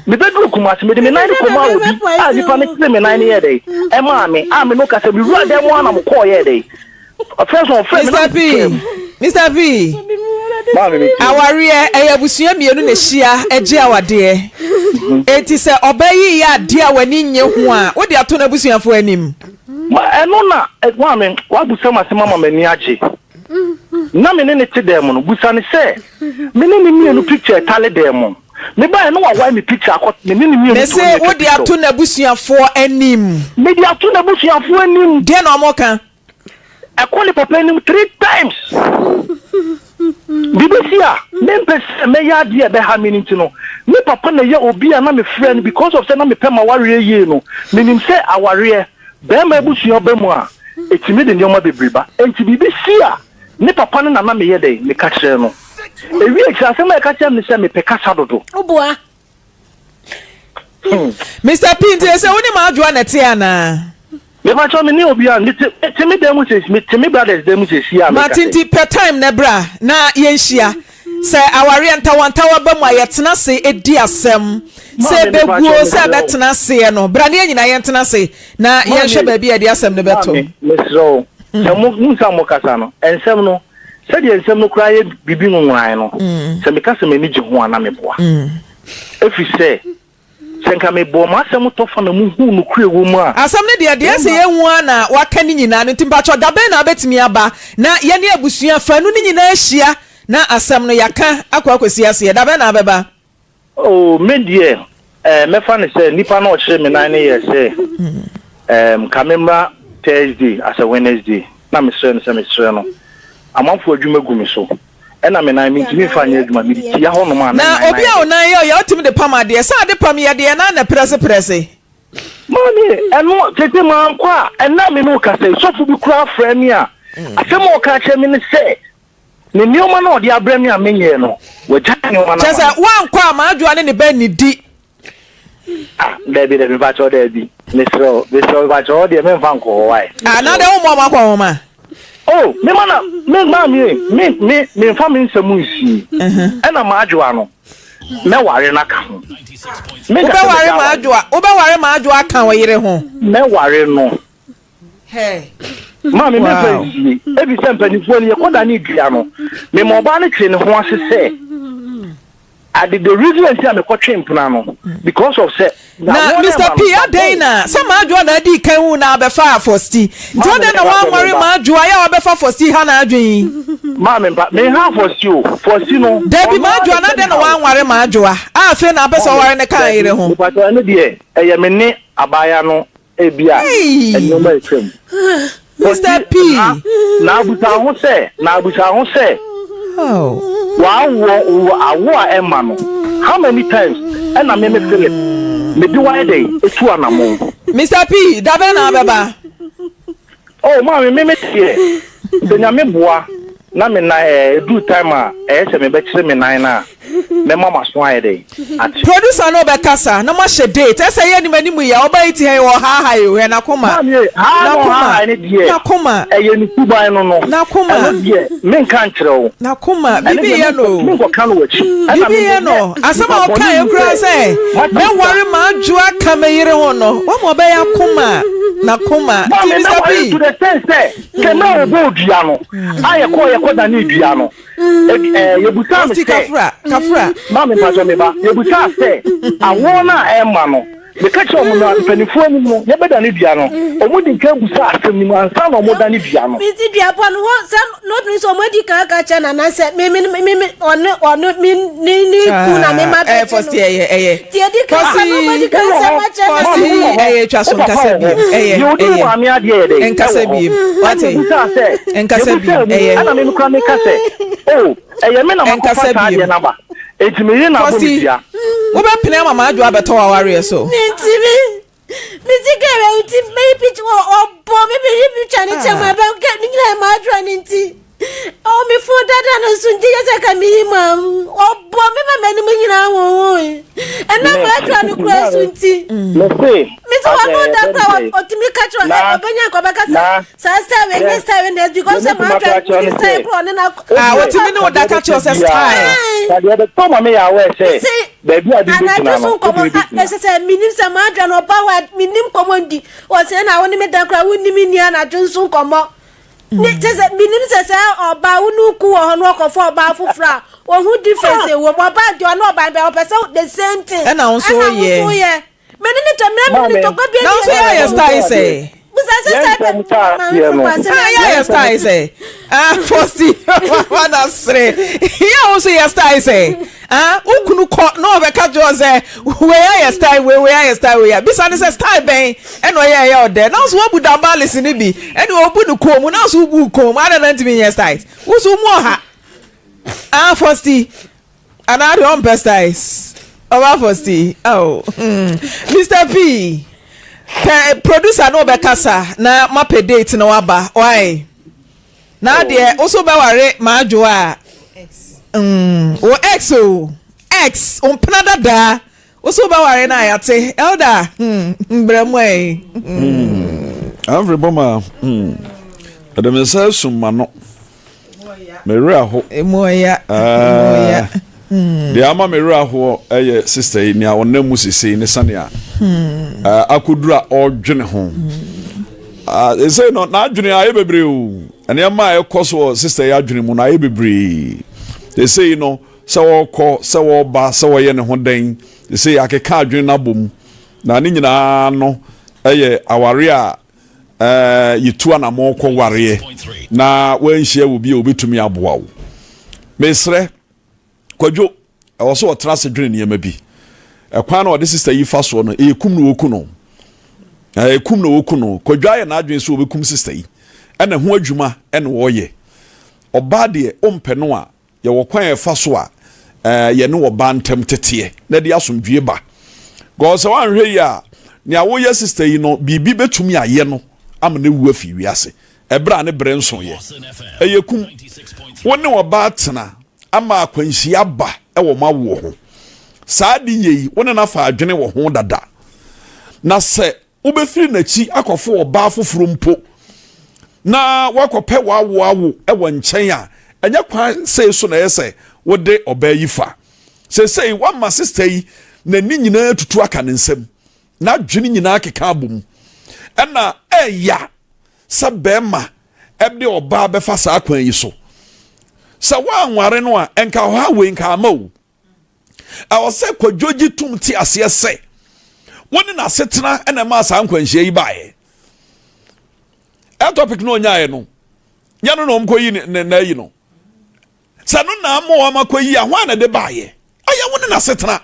Mebɛduruu Kumasi, mede me nan no kɔmaa obi a nipa no kyeree me nan no yɛɛ dɛn? Ɛmaa me, a me no kasa, mewuraa dan mu ara na mokɔɔ yɛɛ dɛn? Ɔfrɛ so ɔfrɛ me na Mister P, metwaa mu. Mister P, Maame me tie. awareɛ ɛyɛ abusua mmienu na ɛhyia gye awadeɛ. Enti sɛ ɔbaa yi reyɛ adeɛ a w'ani nnye ho a, wode ato n'abusuafoɔ anim. Ma ɛno na, maame, w'abusam asɛm ama m'ani agye. Na me ne no te dan mu no, busa no sɛ, me ne no mmienu picture ɛtale dan mu. Me baeɛ no wawae me picture akɔ me ne no mmienu Mese to ne wode picture. ato n'abusuafoɔ anim. Mede ato n'abusuafoɔ anim. Deɛ na wɔka? Ɛkɔ ne papa anim three times. Biribi si a, mempɛ sɛ mɛyɛ adeɛ a ɛbɛha me no nti no, me papa na ɛyɛ obi a na mefrɛ no because of sɛ na mepɛ m'awareɛ yie no, menim sɛ awareɛ, barima abusua ba mu a, ɛtumi de nneɛma bebree ba. Enti biribi si a, ne papa no na na meyɛ dɛn? Meka kyerɛ no. Ɛwie akyire, asɛm a ɛka kyerɛ me ne sɛ mepɛ kasa dodo. Woboa. Mister P, nti sɛ wo ne M'adwoa na ɛte anaa? Mepakyɛw me ne obiara mete mete me dan mu sɛsi mete me brothers dan mu sɛsi a meka Mate sɛ. nti pɛ time na bra na yɛnhyia. Sɛ awareɛ ntawantawa ba mu a yɛtena ase di asɛm. Sɛ Maame mepakyɛw ɛbɛguo sɛ mesrɛ wo. ɛbɛtena aseɛ no bra na yɛn nyinaa yɛntena ase na yɛnhwɛ Maame baabi a yɛde asɛm no bɛto. maame mesrɛ wo sɛ mo mo nsa mo kasa no nsɛm no sɛdeɛ nsɛm no koraa yɛ biribi nwonwonae no sɛ meka sɛ m'ani gye ho a na meboa ɛfiri sɛ Sɛ nka mebɔɔ m'asɛm tɔ fa na muhuu nokorɛ wɔ mu a. Asɛm no deɛ, deɛ ɛsɛ Mmarima. yɛhu ara na waka ne nyinaa no nti mpakyɛw da bɛn na wobɛtumi aba na yɛne abusua fanu no nyinaa ahyia na asɛm no yɛaka akɔ akɔsi aseɛ, da bɛn na wobɛba? Oh, me deɛ, eh, mɛfa no sɛ nipa no a ɔkyeree me nan no yɛɛ sɛ, eh, nka memmra Thursday asɛ Wednesday, na mesrɛɛ no sɛ mesrɛ no, amanfoɔ adwuma gu me so. Ɛna me nan mentumi nfa nyɛ adwuma mede tia hɔ nom a na Na nan obi ayɛ a wo dɛ. nan yɛ ɔya wotumi de pam adeɛ sɛ ade pam yɛ deɛ na na prɛse prɛse. Maame ɛno tete mankɔ a ɛnna me ne wo kasa yi sɔfo bi koraa frɛ me a asɛm a ɔka kyerɛ me ne sɛ ne nneɛma no a ɔde abrɛ me a menyɛɛ no wagyae nneɛma no Kyerɛ ama sɛ me. woankɔ a Maadwoa ne ne ba nnidi. Ah dabi dabi mpakyɛw dabi mesrɛ wo mesrɛ wo mpakyɛw ɔdeɛ memfa nkɔ hɔ wae. Ah na deɛ wommɔ ɔmo akɔ nwoma. Oh me ma na me maame me me memfa me nsɛm nsie ɛna m'adwoa no mɛware no aka ho. Wobɛware m'adwoa wobɛware m'adwoa aka wo yere ho. Mɛware no. Maame memfa nsie ebi sɛ mpanimfoɔ no yɛkɔda ne dua no mema ɔbaa no twe ne ho ase sɛ. Ade the reason nti a mekɔ twe mpena no because of sɛ. Na Mister P adɛn na sɛ Maadwoa na adii kan wu na abɛfa Fosti nti adɛn na wanware Maadwoa yɛ a wabɛfa Fosti ha n'adwen yi. Maame mpa me ha Fosti o Fosti no. Dabi Maadwoa na adɛn na wanware Maadwoa a afei na apɛ sɛ ɔware no ka yere ho. Mepakyɛw ɛno deɛ ɛyɛ me ne abaayaa no Ebia nneɛma atwam. Mister P. Na na abusa ho sɛ, na abusa ho sɛ, w'awoɔ awo a ɛmma no, how many times ɛna me me Philip mede wo ayɛ dɛn etu anamɔn? Mister P, da bɛn na wobɛba? Oh maame me me deɛ sɛ Nyame boa na me nan ɛɛ eduru time a ɛyɛ sɛ mebɛkyere me nan no a mɛma m'aso ayɛ dɛn ate. Producer no bɛkasa na moahyɛ date ɛsɛ yɛ anim anim yi a ɔba yi te ha yi ɔhaahae o hwɛ n'akoma Maame ei haa na n'akoma ɔhaahae no deɛ n'akoma ɛyɛ ne suban no no n'akoma ɛno deɛ menka nkyerɛ wo n'akoma ɛno biribi deɛ yɛ no o menkɔka no w'akyi ɛna biribi me yɛ no menyɛ asɛm nipa a bɔne ɔkaeɛ ni koraa sɛ sɛ mate mɛware m'adwo aka me yere ho no wama ɔbɛyɛ akoma n'akoma nti Maame Mister mɛware P to the sense sɛ sɛ na ɔbɔɔ dua no a yɛkɔɔ yɛkɔdanee dua no ɛɛ yɛbusaa me Ɔsi sɛ kafra kafra. Maame mpakyɛ me ba yɛbusaa sɛ awoɔ no a ɛmma no meka kyerɛ wɔn na mpanimfoɔ anim no yɛbɛdane dua no wɔn di nkan busaa asɛm no mu ansa na wɔn dane dua no. Mesi dua bɔ no hɔ sɛ n'odun sɛ wɔn adi kan aka kyerɛ nana sɛ me me me me ɔne ɔne me ne ne ku na me ma ɛyɛ bɛgye no. fɔsti ɛyɛ ɛyɛ Ti edi kan sɛ wɔn adi kan sɛ ma kyerɛ nana. fɔsti ɛyɛ twa so nkasa biem ɛyɛ ɛyɛ nkasa biem wate nkasa biem ɛyɛ ɛna me kura meka sɛ o ɛyɛ me na makɔfa nkasa saa biem adeɛ no aba enti me yere na abɔ me fɔsti dua wobɛpene ama m'adwo abɛtɔ w'awareɛ so. Mentimi. Mesi kɛ bɛ nti mɛyi picture wɔ ɔbɔ me bɛyi picture ne kyɛ ma bɛ kɛ ne nyinaa ma adura ne nti. Ɔwɔ me phone dada no so nti yɛ sɛ ka meyi ma ɔbɔ me ma m'anim nyinaa wɔwɔe. Ɛna ma adura no kura so nti. Mesi wɔn no da kura ɔtumi ka kyerɛ ɔbɛnya nka ɔbɛka sɛ saa style wei nye style wei na because sɛ maa dra ne style kura ɔne na. Ah wotumi ne wo da ka kyerɛ sɛ style. Na deɛ ɛbɛtɔ ma me yɛ awɛ sɛ baabi a de bɛgyina anadwo so nkɔmɔ ɛsɛ sɛ menim sɛ maa dra no ɔba hɔ a menim nkɔmɔ ndi ɔsɛ na wo ne me da kora wonim nni anadwo nso nkɔmɔ ne kyɛ sɛ menim sɛ sɛ ɔba wo ne ku wɔ hɔ no ɔkɔfɔ ɔbaa foforɔ a ɔhu difference wɔ mu ɔbaa deɛ ɔne ɔbaa bɛ ɔpɛ sɛ the same thing ɛna wo nso yɛ. Mene ne tɔ mmerɛ mene ne tɔkwa bia Nanso yɛ ayɛ style sɛ. Busa sɛ sɛ bɛ maame firi kwase na. Yɛ ayɛ style sɛ. Ah fosti wana sere. Yɛ wo so yɛ style sɛ. Ah wo kunu kɔ na ɔbɛka kyerɛ sɛ wei ayɛ style wei wei ayɛ style wei a. Bisa ne sɛ style bɛn ɛna ɔyɛ ɛyɛ ɔdɛ. Nanso wabu dambalis ne bi ɛne ɔbu ne kɔn mu nanso wobu kɔn mu adɛn na ntumi nyɛ styles. Wo so mu ɔha. Ah fosti. Anaa deɛ ɔmpɛ styles. Ɔba Fosti oh hmm. Mr P pɛ producer no ɔbɛkasa na mapɛ date na waba why na deɛ wo so bɛware maadwo a mm, wo ex o ex wo mpena dadaa Wo so wobɛware no a yɛate. Elder, hmm, brɛ mu ɛ. Hmm. Humphrey Boma, hmm. Ɛde me nsa asum m'ano. Me werɛ aho. Emu ɔya. Emu ɔya. Hmm. Deɛ ama me werɛ ahoɔ yɛ sista yi nea ɔnam mu sesei ne sɛnea hmm. eh, akɔduru a ɔredwene ho. Ɛsei no n'adwene ayɛ bebree o. Nneɛma a ɛkɔ so wɔ sista yi adwene mu no ayɛ bebree. Ɛsei no Sɛ ɔrekɔ, sɛ ɔreba, sɛ ɔreyɛ ne ho dɛn, seesei akeka adwene no abom. Na ne nyinaa no yɛ aware a yɛtu anammɔn kɔ wareɛ na wanhyia obi a obɛtumi aboa wo. Mesrɛ, Kwadwo, ɛwɔ sɛ ɔtena ase dwene nneɛma bi. Ɛkwan na ɔde sista yi fa soɔ no, ɛyɛ kum na wɔku no. Ɛyɛ kum na wɔku no. Kwadwo ayɛ n'adwene sɛ ɔbɛkum sista yi. Ɛna ho adwuma ɛna ɔreyɛ. Ɔbaa deɛ, wompɛ no a, Yɛwɔ kwan a yɛfa so a yɛne ɔbaa ntam teteɛ na ɛde asomdwie ba. Because sɛ woanhwɛ yie a, nea woyɛ sister yi no, biribi bɛtumi ayɛ no ama no awu afi wiase ɛberɛ a ne berɛ nsoeɛ. Ɛyɛ kum. Wo ne ɔbaa tena ama akwanhyia aba wɔ mo awoɔ ho. Saa ade yei, wo ne no afa adwene wɔ ho dada. Na sɛ Wobɛfiri n'akyi akɔfo ɔbaa foforɔ mpo na woakɔpɛ w'awo awo wɔ nkyɛn a, ɛnyɛ kwan sei so na ɛyɛ sɛ wode ɔbaa yi fa. Seesei woama sista yi n'ani nyinaa tutu aka ne nsam, n'adwene nyinaa keka abom. Ɛna ɛya sɛ bɛrima de ɔbaa bɛfa saa kwan yi so. Sɛ woanware no a, ɛnka ɔhaw wei nka ama o. Ɛwɔ sɛ Kwadwo gye tom te aseɛ sɛ wo ne n'asetena na ɛmaa saa nkwanhyia yi baeɛ. Ectopic no ɔnyaeɛ no, nyɛ no na ɔmkɔyi ne n'ayi no. Sɛ no na ama wɔn akɔyi a, hwan na ɛde baeɛ? Ɛyɛ wo ne n'asetena.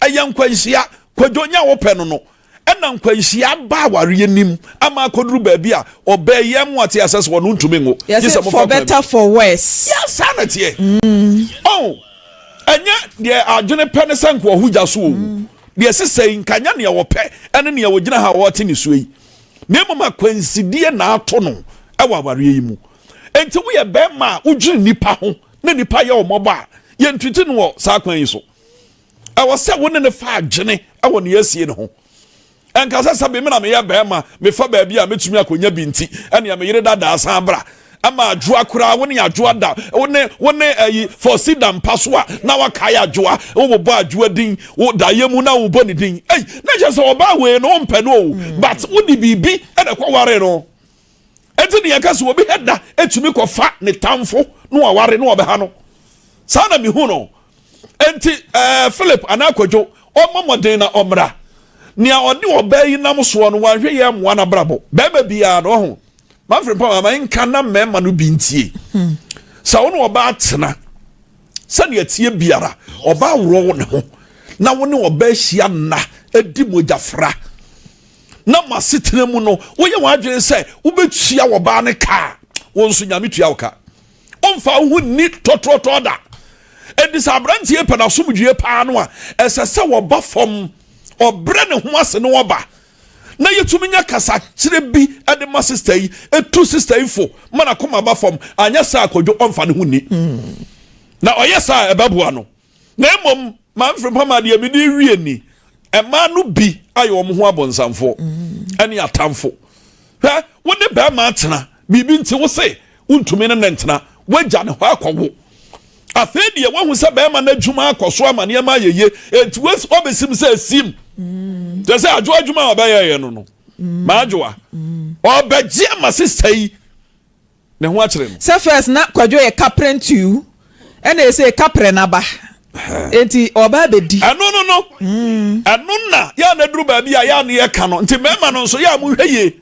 Ɛyɛ nkwanhyia. Kwadwo nya wo pɛ no no, ɛna nkwanhyia ba awareɛ nim ama akɔduru baabi a ɔbaa yi ɛmo ate asɛ sɛ ɔno ntumi nwo. Gye sɛ for better for worse. Yɛ saa na teɛ. Mm. Oh. Ɛnyɛ deɛ adwene pɛ ne sɛ nka ɔho gya so owu. Mm. Deɛ ɛsesɛ yi nka nyɛ nea wɔpɛ ɛne nea wɔgyina ha a wɔte ne suo yi. Na mmom akwansideɛ na ato no ɛwɔ awareɛ yi mu. Enti woyɛ bɛrima a wodwene nipa ho na nipa yɛ ɔmɔbɔ a yɛntwiti no wɔ saa kwan yi so. Ɛwɔ sɛ wo ne ne fa adwene ɛwɔ nea asie ne ho. Ɛnka sɛ sɛbe me na meyɛ barima, mefa baabi a mɛtumi akɔnya bi nti, ɛnea me yere dadaa san bra. Ɛma adwoa koraa, wo ne adwoa da, wo ne, wo ne ayi, fɔsi da mpa so a, na wakae adwoa, wobobɔ adwoa din, wo daeɛ mu na wobɔ ne din. Ei, na kyerɛ sɛ ɔbaa wei no wompɛ no o, but wode biribi na ɛkɔwaree no. Enti ne yɛka sɛ obi hɛ da tumi kɔfa ne tamfo na waware na ɔbɛha no. Saa na mehu no. Enti ɛɛ eh, Philip anaa Kwadwo ɔmmɔ mmɔden na ɔmmra. Nea ɔne ɔbaa yi nam soɔ no wanhwɛ yɛ mmoa n'abrabɔ. Bɛrima biara no ɔho. Manfrɛ mpa ma nka na mmarima no bi ntie. Sɛ wo ne ɔbaa tena sɛnea tie biara ɔbaa worɔ ne ho na wo ne ɔbaa hyia nna di mogyafra na mo asetena mu no woyɛ wɔn adwene sɛ wobɛtua ɔbaa no ka a wo nso nyame tua wo ka. Ɔmfa wo ho nni tɔtrɔtɔ da. Enti sɛ aberanteɛ pɛ n'asomdwie paa no a, ɛsɛ sɛ wɔba fam, ɔbrɛ ne ho ase na ɔba. na yɛtumi nya kasakyerɛ bi de ma sista yi, ɛtu sista yi fo ma n'akoma ba fam, anyɛ saa Kwadwo ɔmfa ne ho nni. Na ɔyɛ saa a ɛbɛboa no. Na mmom Maame Frimpong deɛ mede wie ni, mmaa no bi ayɛ wɔn ho abonsamfoɔ ne atamfo. Hwɛ, wo ne bɛrima atena, biribi nti wo se wontumi ne ne ntena, woagya ne hɔ akɔwo. Afei deɛ woahu sɛ bɛrima no adwuma akɔ so ama nneɛma ayɛ yie, enti woabɛsim sɛ asim. Kyerɛ sɛ adwoa adwuma a ɔbɛyɛeɛ no no, maadwoa, ɔbɛgye ama sista yi ne ho akyere no. Sɛ first na Kwadwo yɛ kaprɛ ntiu ɛna ɛsei kaprɛ naba enti ɔba abɛdi. Ɛno no no ɛno na yɛ a na aduru baabi a yɛ a na yɛka no nti mmarima no nso yɛ a monhwɛ yie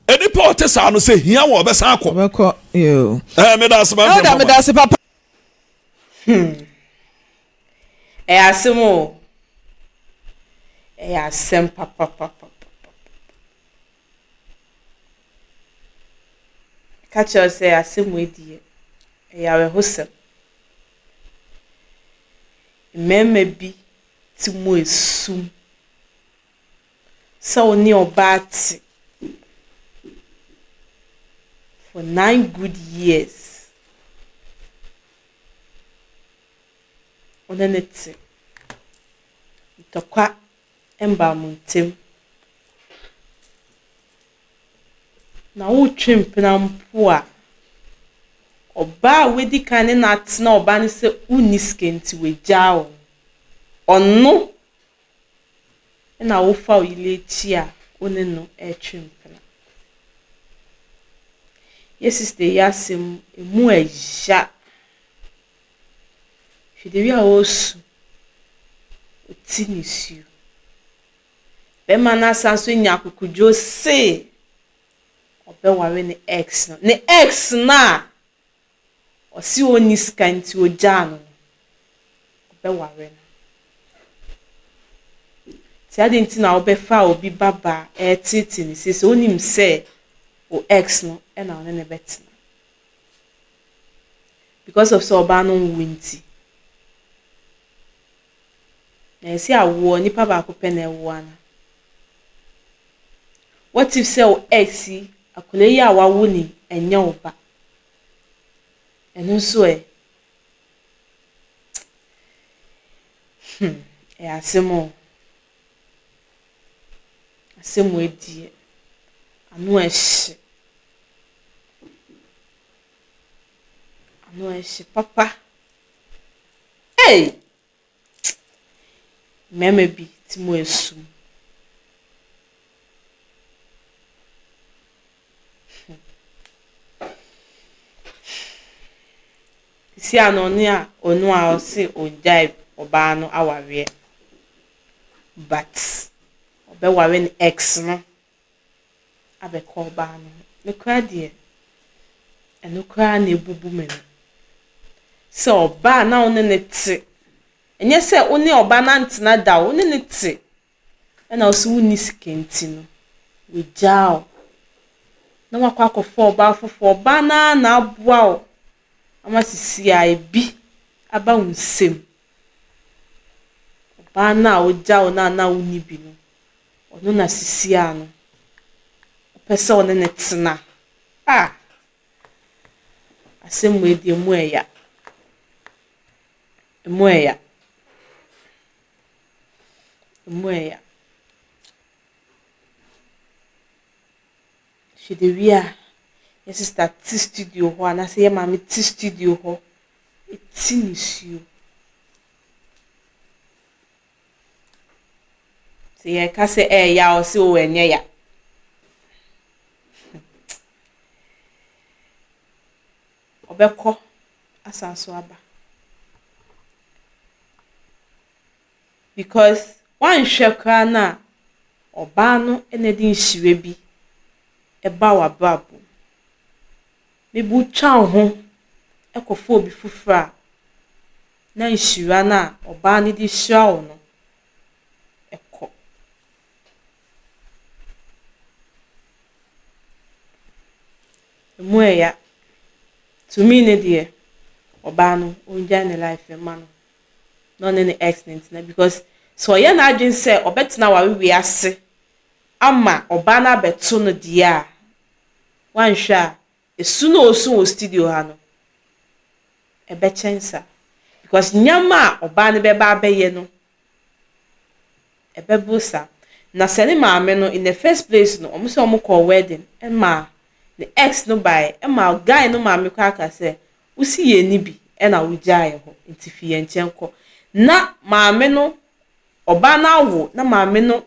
nnipa a ɔte saa no sɛ hia wɔn ɔbɛsan akɔ. Ɔbɛkɔ yoo. Ɛɛ meda ase ma Elder meda ase papa. Hmm. Ɛyɛ asɛm o. Ɛyɛ asɛm papapapa. Meka kyerɛ wo sɛ asɛm wei deɛ, ɛyɛ awerɛhosɛm. Mmarima bi ti mu esum sɛ wo ne ɔbaa te for 9 good years. Wo ne no te. Ntɔkwa mbaa mo ntam. Na woretwe mpena mpo a, ɔbaa a wadi kan ne no atena ɔbaa no sɛ wonni sika nti wagyaa wo no, ɔno na wofa wo yere akyi a wo ne no retwe mpena. Yɛ sista yi asɛm emu ɛya. Hwɛ the way a ɔresu, ɔte nisuo. Bɛrima no asan nso anya akokoduro se ɔbɛware ne ex no. Ne ex no a ɔse ɔnni sika nti ɔgyaa no no, ɔbɛware no. Nti adɛn nti na wobɛfa obi babaa ɛreteetee no sei sɛ wonim sɛ wo ex no na ɔne no bɛtena? Because of sɛ ɔbaa no nwo nti. Na yɛse awoɔ nipa baako pɛ na ɛwo ana? What if sɛ wo ex yi akwadaa yi a wawo no yi ɛnyɛ wo ba? Ɛno nso ɛ? Hmm, ɛyɛ asɛm o. Asɛm wei deɛ, ano ɛhye. Ano ɛhye papa. Ei! Mmarima bi te mu esum. Sisi a no ɔne a ɔno a ɔse ɔngyae ɔbaa no awareɛ but ɔbɛware ne ex no abɛka ɔbaa no ho. Me koraa deɛ, ɛno koraa na ɛbubu me no. Sɛ ɔbaa a na wo ne no te, ɛnyɛ sɛ wo ne ɔbaa no antena da o, wo ne no te ɛna wo sɛ wonni sika nti no, wagyaa wo na wakɔ akɔfa ɔbaa foforɔ. Ɔbaa no ara na aboa wo ama sisi a ebi aba wo nsam. Ɔbaa no a ɔgyaa wo no a na wonni bi no, ɔno na sisi a no wopɛ sɛ ɔne no tena. Ah! Asɛm wei deɛ emu ɛya. Emu ɛya. Emu ɛya. Hwɛ the way a yɛ sister te studio hɔ anaasɛ yɛ maame te studio hɔ ti nisuo. Sɛ yɛka sɛ ɛyɛ a ɔse o ɛnyɛ ya. Ɔbɛkɔ asan so aba. Because woanhwɛ koraa no a, ɔbaa no na ɛde nhyira bi ɛba w'abrabɔ mu. Maybe wotwa wo ho kɔfa obi foforɔ a, na nhyira no a ɔbaa no de hyira wo no kɔ. Emu ɛya. To me ne deɛ, ɔbaa no ɔngyae ne life mma no na ɔne ne ex no ntena because sɛ ɔyɛ n'adwene sɛ ɔbɛtena aware wei ase. ama ɔbaa no abɛto no deɛ a, wanhwɛ a, esu no a osu wɔ studio ha no, ɛbɛkyɛn saa. Because nneɛma a ɔbaa no bɛba abɛyɛ no, ɛbɛboro saa. Na sɛ ne maame no, in the first place no, wɔn sɛ wɔn kɔɔ wedding ɛma ne ex no baeɛ, ɛma guy no maame koraa ka sɛ, wosi yɛn ni bi ɛna wogyaa yɛn hɔ, nti fi yɛn nkyɛn kɔ. Na maame no, ɔbaa no awo, na maame no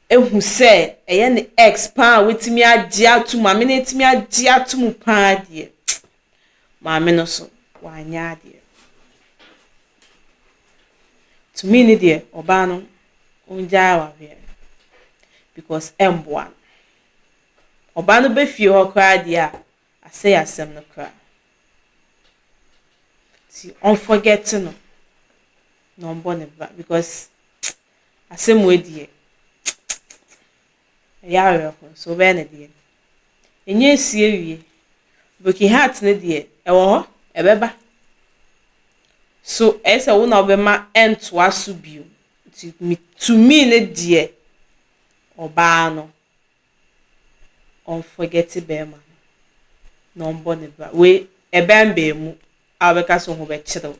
ehu sɛ ɛyɛ ne ex paa a watumi agye ato maame no atumi agye ato mu paa deɛ, maame no so wanyɛ adeɛ. Tumi ne deɛ, ɔbaa no ɔngyae awareɛ because ɛmboa no. Ɔbaa no bɛ fie hɔ koraa deɛ a, asɛe asɛm no koraa. Nti ɔnforget no na ɔmbɔ ne bra because asɛm wei deɛ, ɛyɛ awerɛho nso wobɛyɛ ne deɛ. Ɛnyɛ esi awie. Broken heart ne deɛ, ɛwɔ hɔ, ɛbɛba. So ɛyɛ sɛ wo na wobɛma ɛntoa so bio. Nti to me ne deɛ, ɔbaa no ɔnforget bɛrima no na ɔmbɔ ne bra. Wei ɛbɛn baamu a wobɛka sɛ wo ho bɛkyerɛ wo.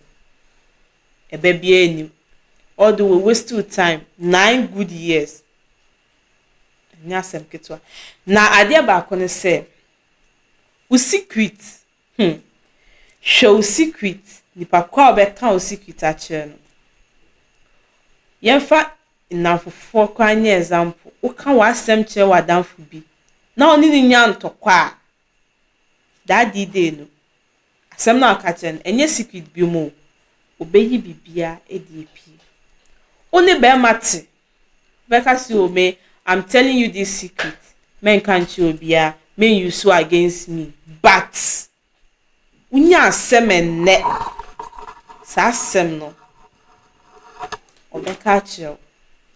Ɛbɛ biara nnim. All the way waste your time 9 good years. Ɛnyɛ asɛm ketewa. Na adeɛ baako ne sɛ, wo secret, hwɛ wo secret, nipa ko a ɔbɛka wo secret akyerɛ no. Yɛmfa nnamfofoɔ koraa nyɛ example. Woka w'asɛm kyerɛ w'adamfo bi na ɔne no nya ntɔkwa a, that day no, asɛm no a ɔka kyerɛ no, ɛnyɛ secret bio mu o. Ɔbɛyi biribiara de apue. Wo ne bɛrima te, wobɛka sɛ o me, I'm telling you this secret, mɛnka nkyerɛ obiara, men use against me, but wonya asɛm ɛnnɛ, saa asɛm no, ɔbɛka akyerɛ wo.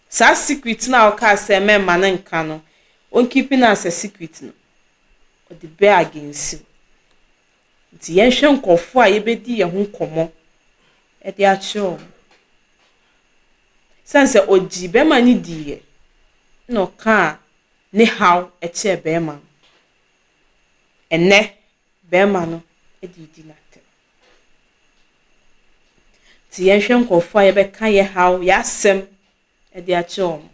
Saa secret no a ɔkaa sɛ mɛmma no nka no, ɔnkeep no as a secret no, ɔde bɛ against wo. Nti yɛnhwɛ nkurɔfoɔ a yɛbɛdi yɛn ho nkɔmmɔ de akyerɛ wɔn. Siane sɛ ɔgyee bɛrima no diiɛ na ɔkaa ne haw kyerɛɛ bɛrima no. Ɛnnɛ, bɛrima no de redi n'atɛm. Nti yɛnhwɛ nkurɔfoɔ a yɛbɛka yɛn haw, yɛn asɛm de akyerɛ wɔn.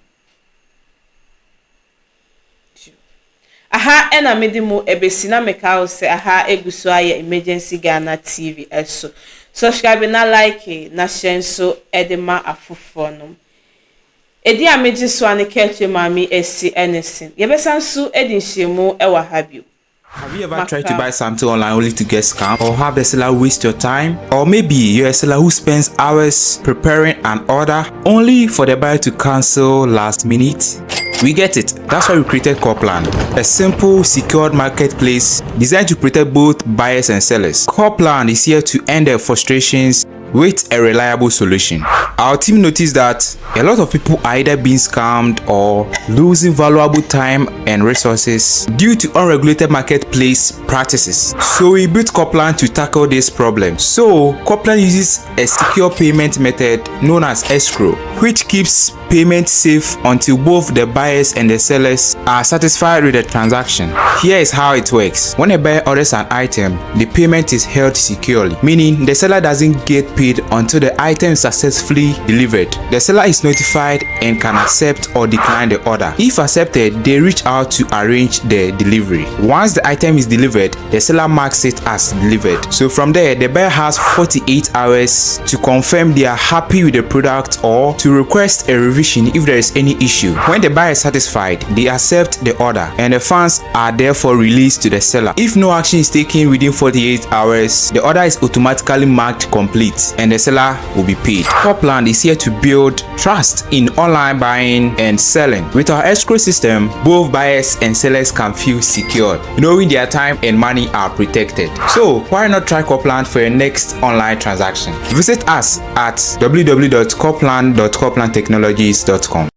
Aha ɛna mede mu ebesi na meka wo sɛ aha egu so ayɛ Emergency Ghana TV ɛso. Subscribe na like na hyɛ nso ɛde ma afoforɔ nom. Edi a megye so a ne kɛkyɛ maame esi ɛne sin. Yɛbɛsan nso edi nhyiamu ɛwɔ ha bio. Have you ever tried to buy something online only to get scammed or have the seller waste your time? Or maybe you're a seller who spends hours preparing an order only for the buyer to cancel last minute? We get it. That's why we created Corplan, a simple, secured marketplace designed to protect both buyers and sellers. Corplan is here to end their frustrations with a reliable solution. Our team noticed that a lot of people are either being scammed or losing valuable time and resources due to unregulated marketplace practices. So we built Coplan to tackle this problem. So Coplan uses a secure payment method known as escrow, which keeps payment safe until both the buyers and the sellers are satisfied with the transaction. Here is how it works. When a buyer orders an item, the payment is held securely, meaning the seller doesn't get paid until the item is successfully delivered. The seller is notified and can accept or decline the order. If accepted, they reach out to arrange the delivery. Once the item is delivered, the seller marks it as delivered. So from there, the buyer has 48 hours to confirm they are happy with the product or to request a revision if there is any issue. When the buyer is satisfied, they accept the order and the funds are therefore released to the seller. If no action is taken within 48 hours, the order is automatically marked complete and the seller will be paid. Copland is here to build trust in online buying and selling. With our escrow system, both buyers and sellers can feel secure, knowing their time and money are protected. So why not try Copland for your next online transaction? Visit us at www.copland.coplandtechnologies.com.